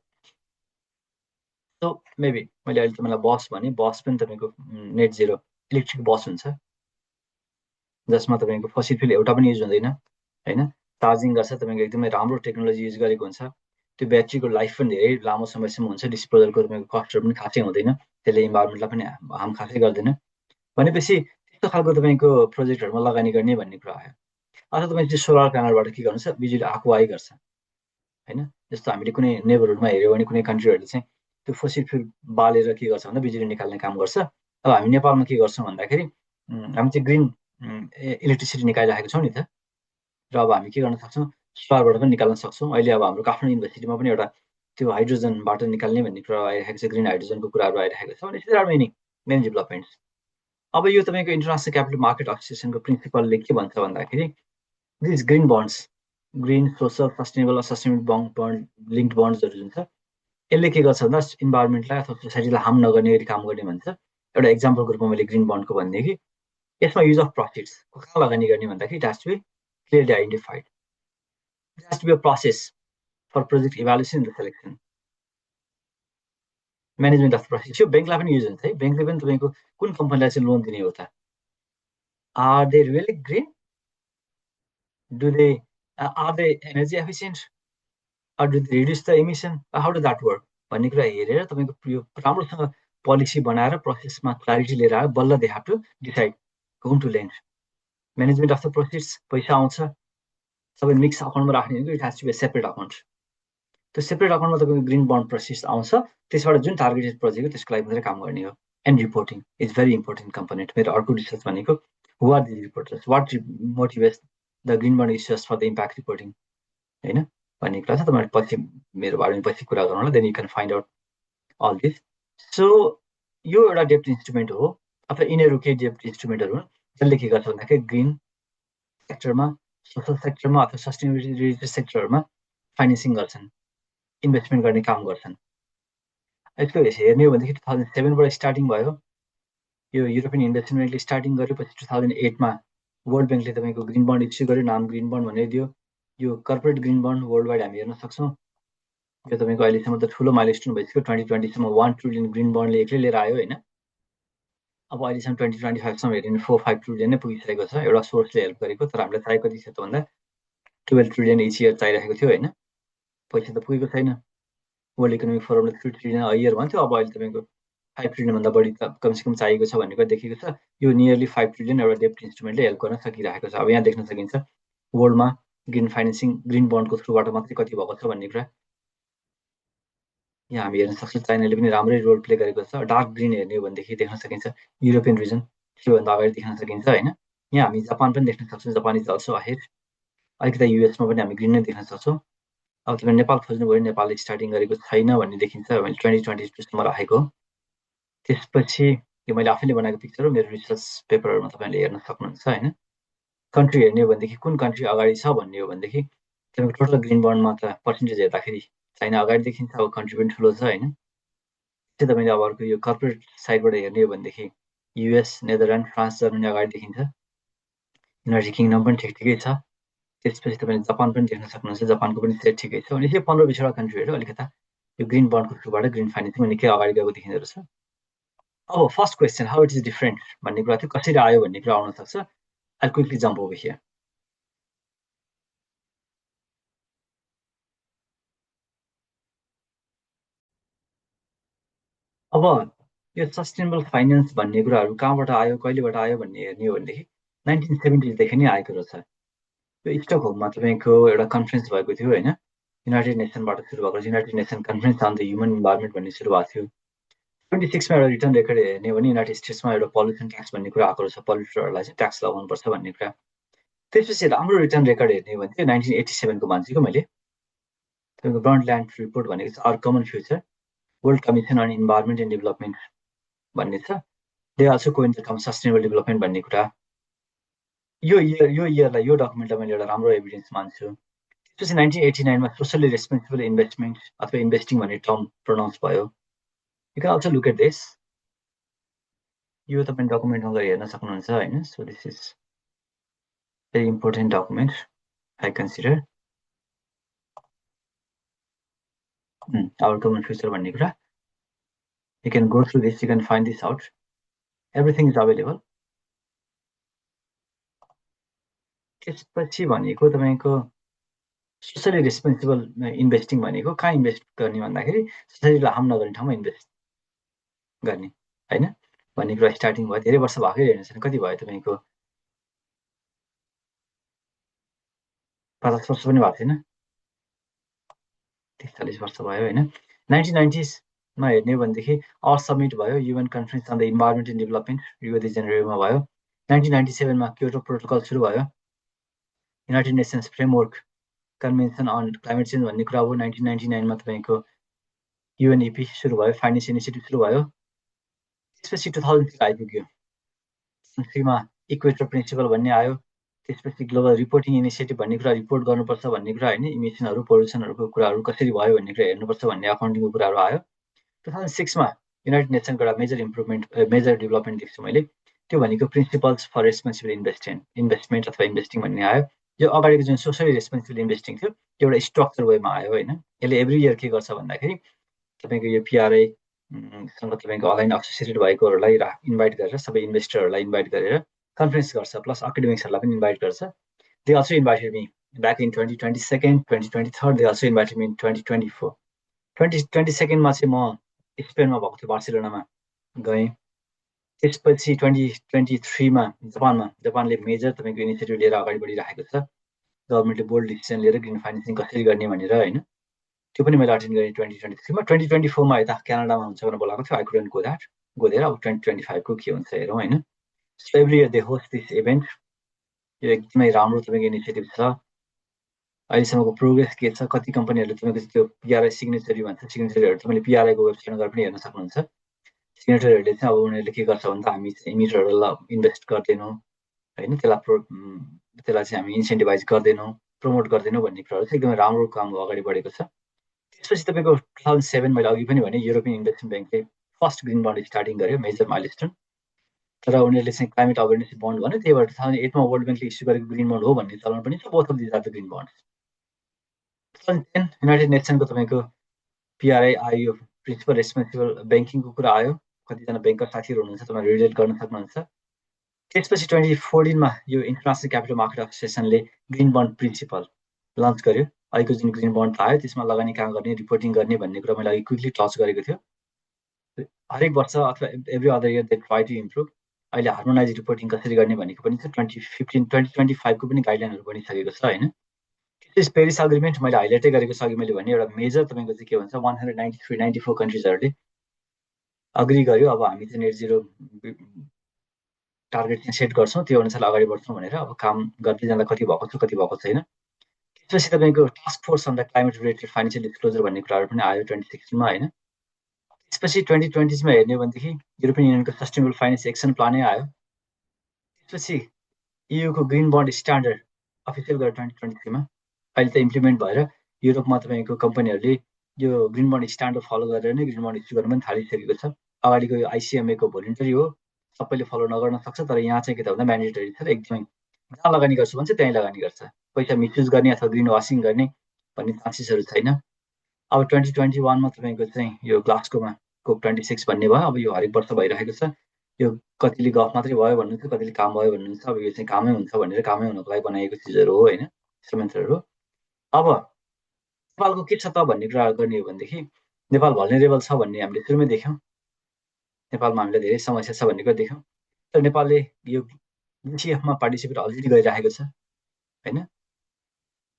सो मेबी मैले अहिले तपाईँलाई बस भने, बस पनि तपाईँको नेट जिरो इलेक्ट्रिक बस हुन्छ, जसमा तपाईँको फसिल फ्युल एउटा पनि युज हुँदैन होइन। चार्जिङ गर्छ, तपाईँको एकदमै राम्रो टेक्नोलोजी युज गरेको हुन्छ। त्यो ब्याट्रीको लाइफ पनि धेरै लामो समयसम्म हुन्छ, डिस्पोजलको तपाईँको कस्टहरू पनि खासै हुँदैन, त्यसले इन्भाइरोमेन्टलाई पनि हार्म खासै गर्दैन। भनेपछि त्यस्तो खालको तपाईँको प्रोजेक्टहरूमा लगानी गर्ने भन्ने कुरा आयो। अथवा तपाईँ चाहिँ सोलर प्यानलबाट के गर्नुहुन्छ, बिजुली आएको आइ गर्छ होइन। जस्तो हामीले कुनै नेबरहुडमा हेऱ्यौँ भने कुनै कन्ट्रीहरूले चाहिँ त्यो फसिल फ्युल बालेर के गर्छ भन्दा बिजुली निकाल्ने काम गर्छ। अब हामी नेपालमा के गर्छौँ भन्दाखेरि हामी चाहिँ ग्रिन इलेक्ट्रिसिटी निकालिराखेको छौँ नि त। र अब हामी के गर्न सक्छौँ, सोलरबाट पनि निकाल्न सक्छौँ। अहिले अब हाम्रो काठमाडौँ युनिभर्सिटीमा पनि एउटा त्यो हाइड्रोजनबाट निकाल्ने भन्ने कुरा आइरहेको छ, ग्रिन हाइड्रोजनको कुराहरू आइरहेको छ। भने देयर आर मेनी डेभलपमेन्ट्स। अब यो तपाईँको इन्टरनेसनल क्यापिटल मार्केट एसोसिएसनको प्रिन्सिपलले के भन्छ भन्दाखेरि this green bonds, green social sustainable bond linked बन्ड्सहरू जुन छ, यसले के गर्छ भन्दा इन्भाइरोमेन्टलाई अथवा सोसाइटीलाई हार्म नगर्ने गरी काम गर्ने भन्छ। एउटा इक्जाम्पलको रूपमा मैले ग्रिन बन्डको भनिदिएँ कि यसमा युज अफ प्रफिट्स कहाँ लगानी गर्ने भन्दाखेरि it has to be clearly identified, it has to be a process for project evaluation and selection, management of process. यो ब्याङ्कलाई पनि युज हुन्छ है। ब्याङ्कले पनि तपाईँको कुन कम्पनीलाई चाहिँ लोन दिने हो त, are they really green, do they are they energy efficient, are do they reduce the emission, how do that work भन्ने कुरा हेरेर तपाईँको यो राम्रोसँग पोलिसी बनाएर प्रोसेसमा क्ल्यारिटी लिएर आयो, बल्ल they have to decide whom to lend. Management of the process पैसा आउँछ, सबै मिक्स अकाउन्टमा राख्ने भनेको it has to be separate account. त्यो सेपरेट अकाउन्टमा तपाईँको ग्रिन बन्ड प्रोसेस आउँछ, त्यसबाट जुन टार्गेटेड प्रोजेक्ट हो त्यसको लागि मात्रै काम गर्ने हो। And reporting is very important component. मेरो अर्को रिसर्च भनेको who are the reporters, what motivates the green bond is just for the impact reporting होइन भन्ने कुरा छ। तपाईँहरू पछि मेरो बारेमा पछि कुरा गरौँ होला, then you can find out all this. So यो एउटा डेप्ट इन्स्ट्रुमेन्ट हो अथवा यिनीहरू केही डेप्ट इन्स्ट्रुमेन्टहरू हुन् जसले के गर्छ भन्दाखेरि ग्रिन सेक्टरमा, सोसल सेक्टरमा अथवा सस्टेनेबिलिटी रिलेटेड सेक्टरहरूमा फाइनेन्सिङ गर्छन्, इन्भेस्टमेन्ट गर्ने काम गर्छन्। यसको हेर्ने हो भनेदेखि 2007बाट स्टार्टिङ भयो यो युरोपियन इन्भेस्टमेन्ट ब्याङ्कले स्टार्टिङ गर्यो। पछि 2008मा वर्ल्ड ब्याङ्कले तपाईँको ग्रिन बन्ड इस्यु गर्यो, नाम ग्रिन बन्ड भनेर दियो। यो corporate green bond world wide हामी हेर्न सक्छौँ। यो तपाईँको अहिलेसम्म त ठुलो माइलस्टोन भइसक्यो। 2020सम्म 1 ट्रिलियन ग्रिन बन्डले एक्लै लिएर आयो होइन। अब अहिलेसम्म 2025सम्म हेऱ्यो भने 4-5 ट्रिलियन नै पुगिसकेको छ, एउटा सोर्सले हेल्प गरेको। तर हामीलाई चाहिएको कति छ त भन्दा 12 ट्रिलियन इच इयर चाहिरहेको थियो होइन। पैसा त पुगेको छैन। वर्ल्ड इकोनोमिक फोरमले 3 ट्रिलियन अ इयर भन्थ्यो, अब अहिले तपाईँको 5 ट्रिलियनभन्दा बढी त कमसेकम चाहिएको छ भन्ने कुरा देखिएको छ। यो नियरली 5 ट्रिलियन एउटा डेप्ट इन्स्ट्रुमेन्टले हेल्प गर्न सकिरहेको छ। अब यहाँ देख्न सकिन्छ वर्ल्डमा ग्रिन फाइनेन्सिङ ग्रिन बन्डको थ्रुबाट मात्रै कति भएको छ भन्ने कुरा यहाँ हामी हेर्न सक्छौँ। चाइनाले पनि राम्रै रोल प्ले गरेको छ। डार्क ग्रिन हेर्ने हो भनेदेखि देख्न सकिन्छ युरोपियन रिजन त्योभन्दा अगाडि देख्न सकिन्छ होइन। यहाँ हामी जापान पनि देख्न सक्छौँ, जापान इज अल्सो अहेड। अलिकति युएसमा पनि हामी ग्रिन नै देख्न सक्छौँ। अब तपाईँ नेपाल खोज्नुभयो भने नेपालले स्टार्टिङ गरेको छैन भन्ने देखिन्छ। मैले 2022सम्म राखेको। त्यसपछि यो मैले आफैले बनाएको पिक्चर हो, मेरो रिसर्च पेपरहरूमा तपाईँले हेर्न सक्नुहुन्छ होइन। कन्ट्री हेर्ने हो भनेदेखि कुन कन्ट्री अगाडि छ भन्ने हो भनेदेखि तपाईँको टोटल ग्रिन बन्डमा त पर्सेन्टेज हेर्दाखेरि चाइना अगाडि देखिन्छ। अब कन्ट्री पनि ठुलो छ होइन। त्यो तपाईँले अब अर्को यो कर्पोरेट साइडबाट हेर्ने हो भनेदेखि युएस, नेदरल्यान्ड, फ्रान्स, जर्मनी अगाडि देखिन्छ। युनाइटेड किङडम पनि ठिकै छ। त्यसपछि तपाईँले जापान पनि देख्न सक्नुहुन्छ, जापानको पनि सेट ठिकै छ। भने चाहिँ 15-20वटा कन्ट्रीहरू अलिकता यो ग्रिन बन्डको थ्रुबाट ग्रिन फाइनेन्सिङ निकै अगाडि गएको देखिँदो रहेछ। अब first question how it is different भन्ने कुरा थियो, कसरी आयो भन्ने कुरा आउन सक्छ। I quickly jump over here. अब यो सस्टेनेबल फाइनेन्स भन्ने कुराहरू कहाँबाट आयो, कहिलेबाट आयो भन्ने हेर्ने हो भनेदेखि 1970देखि नै आएको रहेछ। यो स्टकहोममा तपाईँको एउटा कन्फरेन्स भएको थियो होइन, युनाइटेड नेसनबाट सुरु भएको, United Nation conference on the human environment भन्ने सुरु भएको थियो। 26मा एउटा रिटर्न रेकर्ड हेर्ने हो भने युनाइटेड स्टेट्समा एउटा पल्युसन ट्याक्स भन्ने कुरा आएको रहेछ, पल्युटरहरूलाई चाहिँ ट्याक्स लगाउनुपर्छ भन्ने कुरा। त्यसपछि राम्रो रिटर्न रेकर्ड हेर्ने हो भने चाहिँ 1987को मान्छेको मैले तपाईँको ब्रन्डल्यान्ड रिपोर्ट भनेको छ our common future, world commission on environment and development भन्ने छ। They also coin the term sustainable development भन्ने कुरा। यो इयरलाई यो डकुमेन्टलाई मैले एउटा राम्रो एभिडेन्स मान्छु। त्यसपछि 1989मा सोसली रेस्पोन्सिबल इन्भेस्टमेन्ट अथवा इन्भेस्टिङ भन्ने टर्म प्रोनाउन्स भयो। You can also look at this. यो तपाईँ डकुमेन्टमा गएर हेर्न सक्नुहुन्छ होइन। So this is very important document I consider. Our common future भन्ने कुरा। You can go through this, you can find this out, everything is available. त्यसपछि भनेको तपाईँको सोसली रेस्पोन्सिबल इन्भेस्टिङ भनेको कहाँ इन्भेस्ट गर्ने भन्दाखेरि सोसाइटीलाई हार्म नगर्ने ठाउँमा इन्भेस्ट गर्ने होइन भन्ने कुरा स्टार्टिङ भयो। धेरै वर्ष भएकै हेर्नु छैन, कति भयो तपाईँको 50 वर्ष पनि भएको थिएन, 43 वर्ष भयो होइन। 1990sमा हेर्ने हो भनेदेखि आवर समिट भयो, UN conference on the environment and development Rio de जेनेरोमा भयो। 1997मा क्योटो प्रोटोकल सुरु भयो, United Nations framework convention on climate change भन्ने कुरा हो। 1999मा तपाईँको युएनइपी सुरु भयो, फाइनेन्स इनिसिएटिभ सुरु भयो। त्यसपछि 2003 आइपुग्यो, 2003मा इक्वेटर प्रिन्सिपल भन्ने आयो। त्यसपछि ग्लोबल रिपोर्टिङ इनिसिएटिभ भन्ने कुरा, रिपोर्ट गर्नुपर्छ भन्ने कुरा होइन, इमिसनहरू पोल्युसनहरूको कुराहरू कसरी भयो भन्ने कुरा हेर्नुपर्छ भन्ने अकाउन्टिङको कुराहरू आयो। 2006मा युनाइटेड नेसनको एउटा मेजर इम्प्रुभमेन्ट मेजर डेभलपमेन्ट देख्छु मैले, त्यो भनेको प्रिन्सिपल्स फर रेस्पोन्सिबल इन्भेस्टमेन्ट अथवा इन्भेस्टिङ भन्ने आयो। यो अगाडिको जुन सोसली रेस्पोन्सिबल इन्भेस्टिङ थियो त्यो एउटा स्ट्रक्चर वेमा आयो होइन। यसले एभ्री इयर के गर्छ भन्दाखेरि तपाईँको यो पिआरआई सँग तपाईँको अलाइन एसोसिएटेड भएकोहरूलाई इन्भाइट गरेर, सबै इन्भेस्टरहरूलाई इन्भाइट गरेर कन्फरेन्स गर्छ, प्लस एकाडेमिक्सहरूलाई पनि इन्भाइट गर्छ। They also invited me back in 2022, 2023, they also invited me in 2024। 2022मा चाहिँ म स्पेनमा भएको थियो, बार्सिलोनामा गएँ। त्यसपछि 2023मा जापानले मेजर तपाईँको इनिसिएटिभ लिएर अगाडि बढिरहेको छ। गभर्मेन्टले बोल्ड डिसिजन लिएर ग्रिन फाइनेन्सिङ कसरी गर्ने भनेर होइन, त्यो पनि मैले अटेन्ड गरेँ 2023मा। 2024मा यता क्यानाडामा हुन्छ भनेर बोलाएको थियो, आई कुडन्ट गो देयर। अब 2025को के हुन्छ हेरौँ होइन। So every year they host this event, यो एकदमै राम्रो तपाईँको इनिसिएटिभ छ। अहिलेसम्मको प्रोग्रेस के छ, कति कम्पनीहरूले तपाईँको त्यो पिआरआई सिग्नेचरी भन्छ, सिग्नेचरीहरू तपाईँले पिआरआईको वेबसाइटमा गएर पनि हेर्न सक्नुहुन्छ। सिग्नेचरहरूले चाहिँ अब उनीहरूले के गर्छ भन्दा हामी चाहिँ इमिटरहरूलाई इन्भेस्ट गर्दैनौँ होइन, त्यसलाई चाहिँ हामी इन्सेन्टिभाइज गर्दैनौँ, प्रमोट गर्दैनौँ भन्ने कुराहरू चाहिँ एकदमै राम्रो काम अगाडि बढेको छ। त्यसपछि तपाईँको 2007 मैले अघि पनि भने युरोपियन इन्भेस्टमेन्ट ब्याङ्कले फर्स्ट ग्रिन बन्ड स्टार्टिङ गर्यो, मेजर माइलस्टोन। तर उनीहरूले चाहिँ क्लाइमेट अवेरनेस बन्ड भन्यो, त्यही भएर 2008मा वर्ल्ड ब्याङ्कले इस्यु गरेको ग्रिन बन्ड हो भन्ने चलन पनि छ। Both of these are the green bond. 2010 United नेसनको तपाईँको पिआरआई आयो, प्रिन्सिपल रेस्पोन्सिबल ब्याङ्किङको कुरा आयो। कतिजना ब्याङ्कर साथीहरू हुनुहुन्छ, तपाईँहरू रिलेट गर्न सक्नुहुन्छ। त्यसपछि 2014मा यो इन्टरनेसनल क्यापिटल मार्केट एसोसिएसनले ग्रिन बन्ड प्रिन्सिपल लन्च गर्यो। अहिलेको जुन ग्रिन बन्ड आयो त्यसमा लगानी कहाँ गर्ने, रिपोर्टिङ गर्ने भन्ने कुरा मैले अघि क्विकली टच गरेको थियो। हरेक वर्ष अथवा every other year they try to improve. अहिले हार्मोनाइज रिपोर्टिङ कसरी गर्ने भनेको पनि छ। 2025 को पनि गाइडलाइनहरू बनिसकेको छ होइन। त्यस पेरिस एग्रिमेन्ट मैले हाइलाइटै गरेको छ अघि मैले भने, एउटा मेजर तपाईँको चाहिँ के भन्छ 193-94 कन्ट्रिजहरूले अग्री गर्यो। अब हामी चाहिँ नेट जिरो टार्गेट चाहिँ सेट गर्छौँ, त्यो अनुसार अगाडि बढ्छौँ भनेर। अब काम गर्दै जाँदा कति भएको छ कति भएको छैन। त्यसपछि तपाईँको task force on the climate related financial disclosure भन्ने कुराहरू पनि आयो 2016मा होइन। त्यसपछि 2020मा हेर्ने हो भनेदेखि युरोपियन युनियनको सस्टेनेबल फाइनेन्स एक्सन प्लानै आयो। त्यसपछि इयुको ग्रिन बन्ड स्ट्यान्डर्ड अफिसियल गरेर 2023मा अहिले त इम्प्लिमेन्ट भएर युरोपमा तपाईँको कम्पनीहरूले यो ग्रिन बन्ड स्ट्यान्डर्ड फलो गरेर नै ग्रिन बन्ड इस्यु गर्न पनि थालिसकेको छ। अगाडिको यो आइसिएमएको भोलिन्टरी हो, सबैले फलो नगर्न सक्छ, तर यहाँ चाहिँ के त भन्दा म्यान्डेटरी छ। एकदमै जहाँ लगानी गर्छु भन्छ त्यहीँ लगानी गर्छ, पैसा मिसयुज गर्ने अथवा ग्रिन वासिङ गर्ने भन्ने चान्सेसहरू छैन। अब 2021मा तपाईँको चाहिँ यो ग्लास्गोमा COP26 भन्ने भयो। अब यो हरेक वर्ष भइरहेको छ। यो कतिले गफ मात्रै भयो भन्नुहुन्छ, कतिले काम भयो भन्नुहुन्छ। अब यो चाहिँ कामै हुन्छ भनेर कामै हुनको लागि बनाएको चिजहरू हो होइन, इन्स्ट्रुमेन्टहरू हो। अब नेपालको के छ त भन्ने कुरा गर्ने हो भनेदेखि नेपाल भल्नेरेबल छ भन्ने हामीले सुरुमै देख्यौँ। नेपालमा हामीलाई धेरै समस्या छ भन्ने कुरा देख्यौँ। तर नेपालले यो जिसिएफमा पार्टिसिपेट अलरेडी गरिरहेको छ होइन।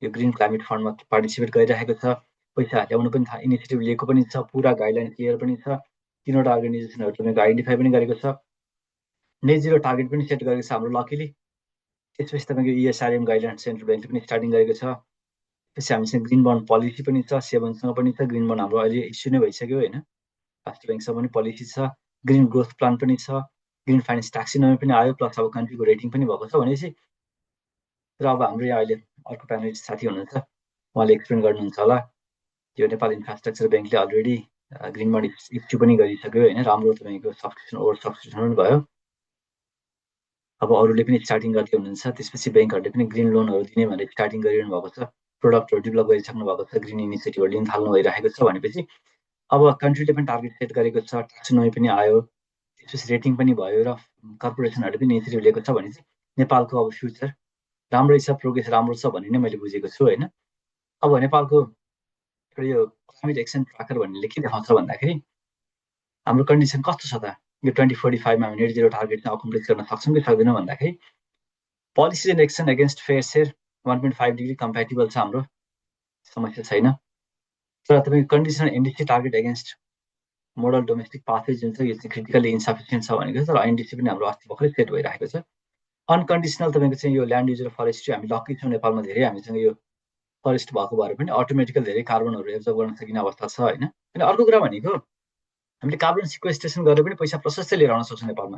यो ग्रिन क्लाइमेट फन्डमा पार्टिसिपेट गरिरहेको छ, पैसा ल्याउनु पनि थाहा इनिसिएटिभ लिएको पनि छ, पुरा गाइडलाइन क्लियर पनि छ। 3वटा अर्गनाइजेसनहरू तपाईँको आइडेन्टिफाई पनि गरेको छ, नेट जिरो टार्गेट पनि सेट गरेको छ हाम्रो लकिली। त्यसपछि तपाईँको ESRM गाइडलाइन सेन्ट्रल ब्याङ्कले पनि स्टार्टिङ गरेको छ। त्यसपछि हामीसँग ग्रिन बन्ड पोलिसी पनि छ, सेभनसँग पनि छ। ग्रिन बन्ड हाम्रो अहिले इस्यु नै भइसक्यो होइन, राष्ट्र ब्याङ्कसँग पनि पोलिसी छ, ग्रिन ग्रोथ प्लान पनि छ, ग्रिन फाइनेन्स ट्याक्सिनोमी पनि आयो, प्लस अब कन्ट्रीको रेटिङ पनि भएको छ भनेपछि। र अब हाम्रो यहाँ अहिले अर्को प्यानलिस्ट साथी हुनुहुन्छ, उहाँले एक्सप्लेन गर्नुहुन्छ होला। यो नेपाल इन्फ्रास्ट्रक्चर ब्याङ्कले अलरेडी ग्रिन बन्ड इस्यु पनि गरिसक्यो होइन, राम्रो तपाईँको सब्सक्रिप्सन ओभर सब्सक्रिप्सन पनि भयो। अब अरूले पनि स्टार्टिङ गर्दै हुनुहुन्छ। त्यसपछि ब्याङ्कहरूले पनि ग्रिन लोनहरू दिने भनेर स्टार्टिङ गरिरहनु भएको छ, प्रोडक्टहरू डेभलप गरिसक्नु भएको छ, ग्रिन इनिसिएटिभहरू लिन थाल्नु भइरहेको छ भनेपछि अब कन्ट्रीले पनि टार्गेट सेट गरेको छ, ट्याक्सोनोमी पनि आयो, त्यसपछि रेटिङ पनि भयो र कर्पोरेसनहरूले पनि इनिसिएटिभ लिएको छ भने चाहिँ नेपालको अब फ्युचर राम्रै छ, प्रोग्रेस राम्रो छ भन्ने नै मैले बुझेको छु होइन। अब नेपालको यो क्लाइमेट एक्सन ट्र्याकर भन्नेले के देखाउँछ भन्दाखेरि हाम्रो कन्डिसन कस्तो छ त, यो 2045मा हामी नेट जिरो टार्गेट चाहिँ अकम्प्लिस गर्न सक्छौँ कि सक्दैनौँ भन्दाखेरि policy and action against fair share 1.5 degree compatible छ, हाम्रो समस्या छैन। तर तपाईँको conditional NDC target against model domestic pathway जुन छ यो चाहिँ क्रिटिकली इन्सफिसियन्ट छ भनेको छ। तर एनडिसी पनि हाम्रो अस्ति भर्खरै सेट भइरहेको छ। अनकन्डिसनल तपाईँको चाहिँ यो ल्यान्ड युज र फरेस्ट्री हामी लकी छौँ नेपालमा, धेरै हामीसँग यो फरेस्ट भएको भएर पनि अटोमेटिकल धेरै कार्बनहरू एब्जर्भ गर्न सकिने अवस्था छ होइन। अनि अर्को कुरा भनेको हामीले कार्बन सिक्वेस्ट्रेसन गरेर पनि पैसा प्रशस्तै लिएर आउन सक्छौँ नेपालमा।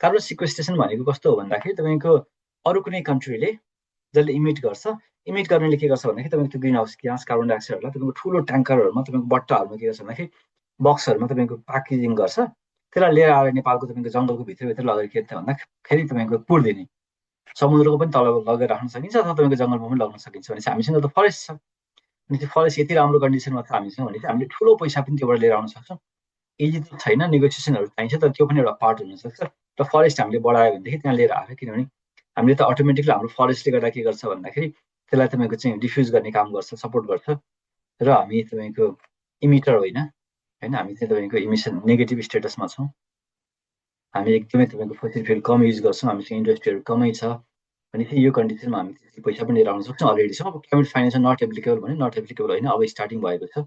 कार्बन सिक्वेस्ट्रेसन भनेको कस्तो हो भन्दाखेरि तपाईँको अरू कुनै कन्ट्रीले जसले इमिट गर्छ, इमिट गर्नेले के गर्छ भन्दाखेरि तपाईँको त्यो ग्रिन हाउस ग्यास कार्बन डाइअक्साइडहरूलाई तपाईँको ठुलो ट्याङ्करहरूमा तपाईँको बट्टाहरूमा के गर्छ भन्दाखेरि बक्सहरूमा तपाईँको प्याकेजिङ गर्छ, त्यसलाई लिएर आएर नेपालको तपाईँको जङ्गलको भित्रभित्र लगेर के भन्दाखेरि तपाईँको पुर्दिने, समुद्रको पनि तल लगेर राख्न सकिन्छ अथवा तपाईँको जङ्गलमा पनि लगाउन सकिन्छ। भनेपछि हामीसँग त फरेस्ट छ, अनि त्यो फरेस्ट यति राम्रो कन्डिसनमा छ हामीसँग भने चाहिँ हामीले ठुलो पैसा पनि त्योबाट लिएर आउन सक्छौँ। इजी त छैन, नेगोसिएसनहरू चाहिन्छ, तर त्यो पनि एउटा पार्ट हुनसक्छ। र फरेस्ट हामीले बढायो भनेदेखि त्यहाँ लिएर आएर, किनभने हामीले त अटोमेटिकली हाम्रो फरेस्टले गर्दा के गर्छ भन्दाखेरि त्यसलाई तपाईँको चाहिँ डिफ्युज गर्ने काम गर्छ, सपोर्ट गर्छ। र हामी तपाईँको इमिटर होइन, हामी चाहिँ तपाईँको इमिसन नेगेटिभ स्टेटसमा छौँ। हामी एकदमै तपाईँको फोसिल फ्युल कम युज गर्छौँ, हामीसँग इन्डस्ट्रीहरू कमै छ भनेपछि यो कन्डिसनमा हामी पैसा पनि लिएर आउन सक्छौँ, अलरेडी छ। अब क्लाइमेट फाइनेन्स नट एप्लिकेबल भने नट एप्लिकेबल होइन, अब स्टार्टिङ भएको छ,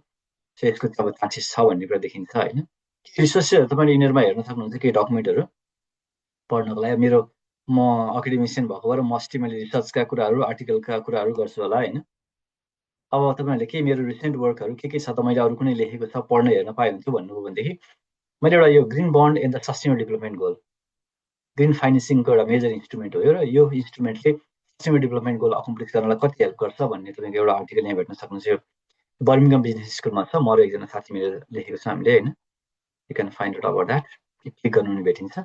सो यसको चाहिँ अब चान्सेस छ भन्ने कुरा देखिन्छ होइन। रिसोर्सेसहरू तपाईँले यिनीहरूमा हेर्न सक्नुहुन्छ, केही डकुमेन्टहरू पढ्नको लागि। मेरो म एकाडेमिसियन भएको भएर मोस्टली मैले रिसर्चका कुराहरू आर्टिकलका कुराहरू गर्छु होला हैन। अब तपाईहरुले के मेरो रिसेन्ट वर्कहरू के छ त मैले अरु कुनै लेखेको छ पढ्न हेर्न पाए हुन्थ्यो भन्नुभयो भनेदेखि मैले एउटा यो green bond and the sustainable development goal green फाइनेन्सिङको एउटा मेजर इन्स्ट्रुमेन्ट हो र यो इन्स्ट्रुमेन्टले सस्टेनेबल डेभलपमेन्ट गोल अकम्प्लिस गर्नलाई कति हेल्प गर्छ भन्ने तपाईको एउटा आर्टिकल यहाँ भेट्न सक्नुहुन्छ। बर्मिङहम बिजनेस स्कुलमा छ, म र एकजना साथी मिलेर लेखेको छ हामीले हैन। You can find out about that, click गर्नु नि भेटिन्छ।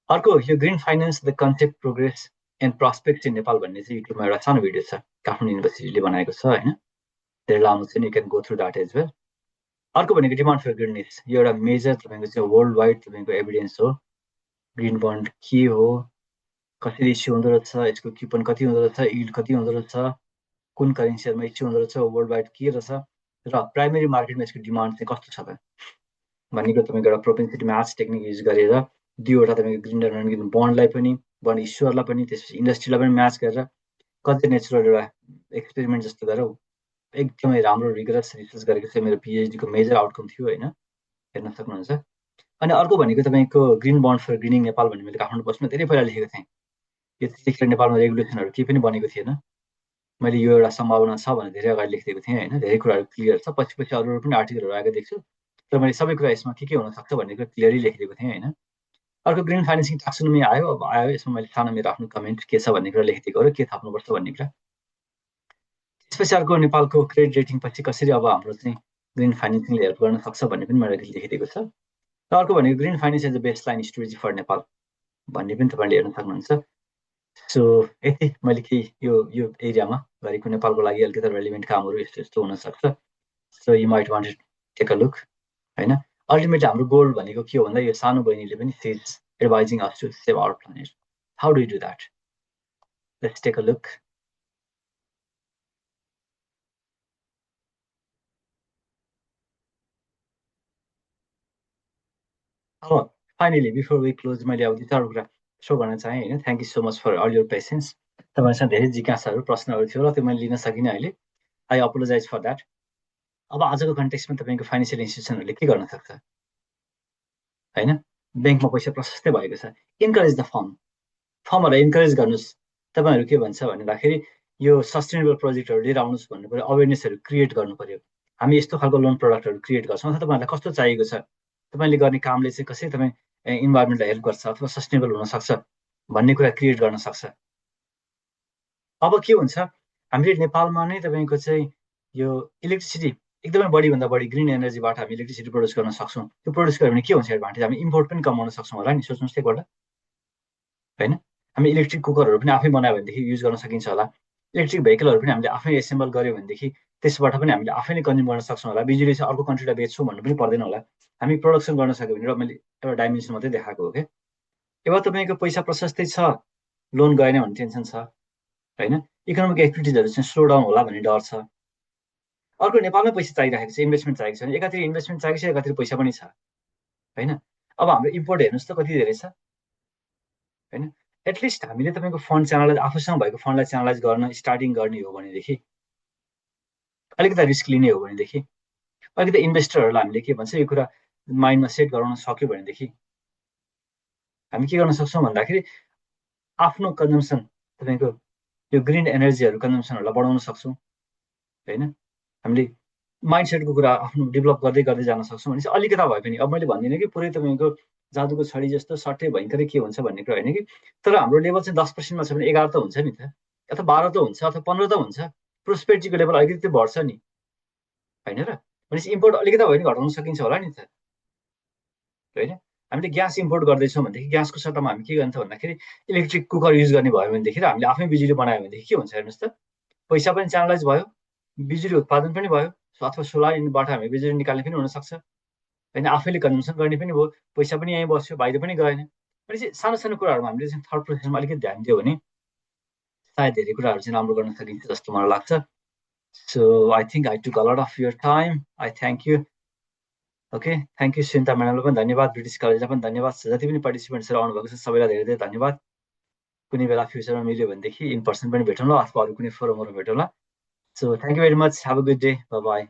अर्को यो green finance the concept progress and prospects in Nepal भन्ने चाहिँ युट्युबमा एउटा सानो भिडियो छ, काठमाडौँ युनिभर्सिटीले बनाएको छ हैन। धेरै लामो छैन, you can go through that as well. अर्को भनेको डिमान्ड फर ग्रिननेस, यो एउटा मेजर तपाईको चाहिँ वर्ल्ड वाइड तपाईको एभिडेन्स हो। ग्रीन बन्ड के हो, कसरी इस्यु हुँदो रहेछ, यसको कुपन कति हुँदो रहेछ, यील्ड कति हुँदो रहेछ, कुन करेन्सीहरुमा इस्यु हुँदो रहेछ, वर्ल्ड वाइड के रहेछ र प्राइमेरी मार्केटमा यसको डिमान्ड चाहिँ कस्तो छ त भन्नेको तपाईको एउटा प्रोपेन्सिटी म्याच टेक्निक युज गरेर दुईवटा तपाईको ग्रीन र नन ग्रीन बन्डलाई पनि बन्ड इस्युअरलाई पनि त्यसपछि इन्डस्ट्रीलाई पनि म्याच गरेर कति नेचुरल एउटा एक्सपेरिमेन्ट जस्तो गरेर एकदमै राम्रो रिगरस रिसर्च गरेको चाहिँ मेरो पीएचडी को मेजर आउटकम थियो हैन, हेर्न सक्नुहुन्छ। अनि अर्को भनेको तपाईको ग्रीन बन्ड फर ग्रीनिङ नेपाल भन्ने मैले काठमाडौँ पोस्टमा धेरै पहिला लेखेको थिएँ। यो त्यतिखेर नेपालमा रेगुलेसनहरु केही पनि बनेको थिएन। मैले यो एउटा सम्भावना छ भनेर धेरै अगाडि लेखिदिएको थिएँ हैन। धेरै कुराहरू क्लियर छ, पछि अरू पनि आर्टिकलहरु आएको देख्छु, तर मैले सबै कुरा यसमा के हुन सक्छ भन्ने कुरा क्लियरली लेखिदिएको थिएँ हैन। अर्को ग्रीन फाइनेन्सिङ टाक्सोनोमी आयो, अब आयो, यसमा मैले सानो मेरो आफ्नो कमेन्ट के छ भन्ने कुरा लेखिदिएको र के थप्नुपर्छ भन्ने कुरा। त्यसपछि अर्को नेपालको क्रेडिट रेटिङ पछि कसरी अब हाम्रो चाहिँ ग्रीन फाइनेन्सिङले हेल्प गर्न सक्छ भन्ने पनि मैले लेखिदिएको छ। र अर्को भनेको green finance as a baseline strategy for Nepal भन्ने पनि तपाईले हेर्न सक्नुहुन्छ। सो यति मैले के यो एरियामा गरेको नेपालको लागि अलिकति रेलिभेन्ट कामहरू यस्तो यस्तो हुन सक्छ। So you might want to take a look हैन। अल्टिमेटली हाम्रो गोल भनेको के हो भन्दा यो सानो बहिनीले पनि she is advising us to save our planet. How do you do that? Let's take a look. अब फाइनली बिफोर वी क्लोज मैले अब दुई चारवटा कुरा सो गर्न चाहेँ हैन। Thank you so much for all your patience. तपाईसँग धेरै जिज्ञासाहरू प्रश्नहरू थियो र त्यो मैले लिन सकिनँ अहिले। I apologise for that. अब आजको कन्टेक्स्टमा तपाईँको फाइनेन्सियल इन्स्टिट्युसनहरूले के गर्न सक्छ हैन? ब्याङ्कमा पैसा प्रशस्तै भएको छ, इन्करेज द फर्महरूलाई इन्करेज गर्नुहोस्। तपाईँहरू के भन्छ भन्दाखेरि यो सस्टेनेबल प्रोजेक्टहरू लिएर आउनुहोस् भन्नु पर्यो, अवेरनेसहरू क्रिएट गर्नु पर्यो। हामी यस्तो खालको लोन प्रडक्टहरू क्रिएट गर्छौँ अथवा तपाईँहरूलाई कस्तो चाहिएको छ, तपाईँले गर्ने कामले चाहिँ कसरी तपाईँ इन्भाइरोमेन्टलाई हेल्प गर्छ अथवा सस्टेनेबल हुनसक्छ भन्ने कुरा क्रिएट गर्न सक्छ। अब के हुन्छ, हामीले नेपालमा नै तपाईँको चाहिँ यो इलेक्ट्रिसिटी एकदमै बढीभन्दा बढी ग्रिन एनर्जीबाट हामी इलेक्ट्रिसिटी प्रड्युस गर्न सक्छौँ। त्यो प्रड्युस गर्यो भने के हुन्छ एडभान्टेज, हामी इम्पोर्ट पनि कमाउन सक्छौँ होला नि, सोच्नुहोस् एकपल्ट हैन। हामी इलेक्ट्रिक कुकरहरू पनि आफै बनायो भनेदेखि युज गर्न सकिन्छ होला। इलेक्ट्रिक भेहिकलहरू पनि हामीले आफै एसेम्बल गर्यो भनेदेखि त्यसबाट पनि हामीले आफै नै कन्ज्युम गर्न सक्छौँ होला। बिजुली चाहिँ अर्को कन्ट्रीलाई बेच्छौँ भन्नु पनि पर्दैन होला। हामी प्रोडक्सन गर्न सक्यो भने र मैले एउटा डाइमेन्सन मात्रै देखाएको हो क्या। अब तपाईँको पैसा प्रशस्तै छ, लोन गएन भने टेन्सन छ हैन। इकोनोमिक एक्टिभिटिजहरू चाहिँ स्लो डाउन होला भन्ने डर छ। अर्को नेपालमै पैसा चाहिरहेको छ, इन्भेस्टमेन्ट चाहिएको छ, एकातिर इन्भेस्टमेन्ट चाहिएको छ, एकातिर पैसा पनि छ हैन। अब हाम्रो इम्पोर्ट हेर्नुहोस् त कति धेरै छ हैन। एटलिस्ट हामीले तपाईँको फन्ड च्यानलाइज आफूसँग भएको फन्डलाई च्यानलाइज गर्न स्टार्टिङ गर्ने हो भनेदेखि, अलिकति रिस्क लिने हो भनेदेखि, अलिकति इन्भेस्टरहरूलाई हामीले के भन्छ यो कुरा माइन्डमा सेट गराउन सक्यो भनेदेखि हामी के गर्न सक्छौँ भन्दाखेरि आफ्नो कन्जम्सन तपाईँको यो ग्रिन एनर्जीहरू कन्जम्सनहरूलाई बढाउन सक्छौँ हैन। हामीले माइन्ड सेटको कुरा आफ्नो डेभलप गर्दै गर्दै जान सक्छौँ भने चाहिँ अलिकता भए पनि, अब मैले भन्दिनँ कि पुरै तपाईँको जादुको छडी जस्तो सट्टै भयङ्करै के हुन्छ भन्ने कुरा होइन कि, तर हाम्रो लेभल चाहिँ 10%मा छ भने 11 त हुन्छ नि त, अथवा 12 त हुन्छ, अथवा 15 त हुन्छ। प्रोस्पेरिटीको लेभल अलिकति बढ्छ नि होइन र। भनेपछि इम्पोर्ट अलिकति भए पनि घटाउन सकिन्छ होला नि त होइन। हामीले ग्यास इम्पोर्ट गर्दैछौँ भनेदेखि ग्यासको सट्टामा हामी के गर्छ भन्दाखेरि इलेक्ट्रिक कुकर युज गर्ने भयो भनेदेखि र हामीले आफै बिजुली बनायो भनेदेखि के हुन्छ हेर्नुहोस् त, पैसा पनि च्यानलाइज भयो, बिजुली उत्पादन पनि भयो, अथवा सोलरबाट हामी बिजुली निकाल्ने पनि हुनसक्छ होइन, आफैले कन्जम्सन गर्ने पनि भयो, पैसा पनि यहीँ बस्यो, बाहिर पनि गएन। भनेपछि सानो सानो कुराहरूमा हामीले चाहिँ थर्ड प्रोसेसमा अलिकति ध्यान दियो भने सायद धेरै कुराहरू चाहिँ राम्रो गर्न सकिन्छ जस्तो मलाई लाग्छ। So I think I took a lot of your time, I thank you. Okay, thank you Sunita म्याडमलाई पनि धन्यवाद, ब्रिटिस कलेजलाई पनि धन्यवाद, जति पनि पार्टिसिपेन्ट्सहरू आउनुभएको छ सबैलाई धेरै धेरै धन्यवाद। कुनै बेला फ्युचरमा मिल्यो भनेदेखि इन पर्सन पनि भेटौँला अथवा अरू कुनै फोरमहरू भेटौँला। So thank you very much, have a good day, bye by.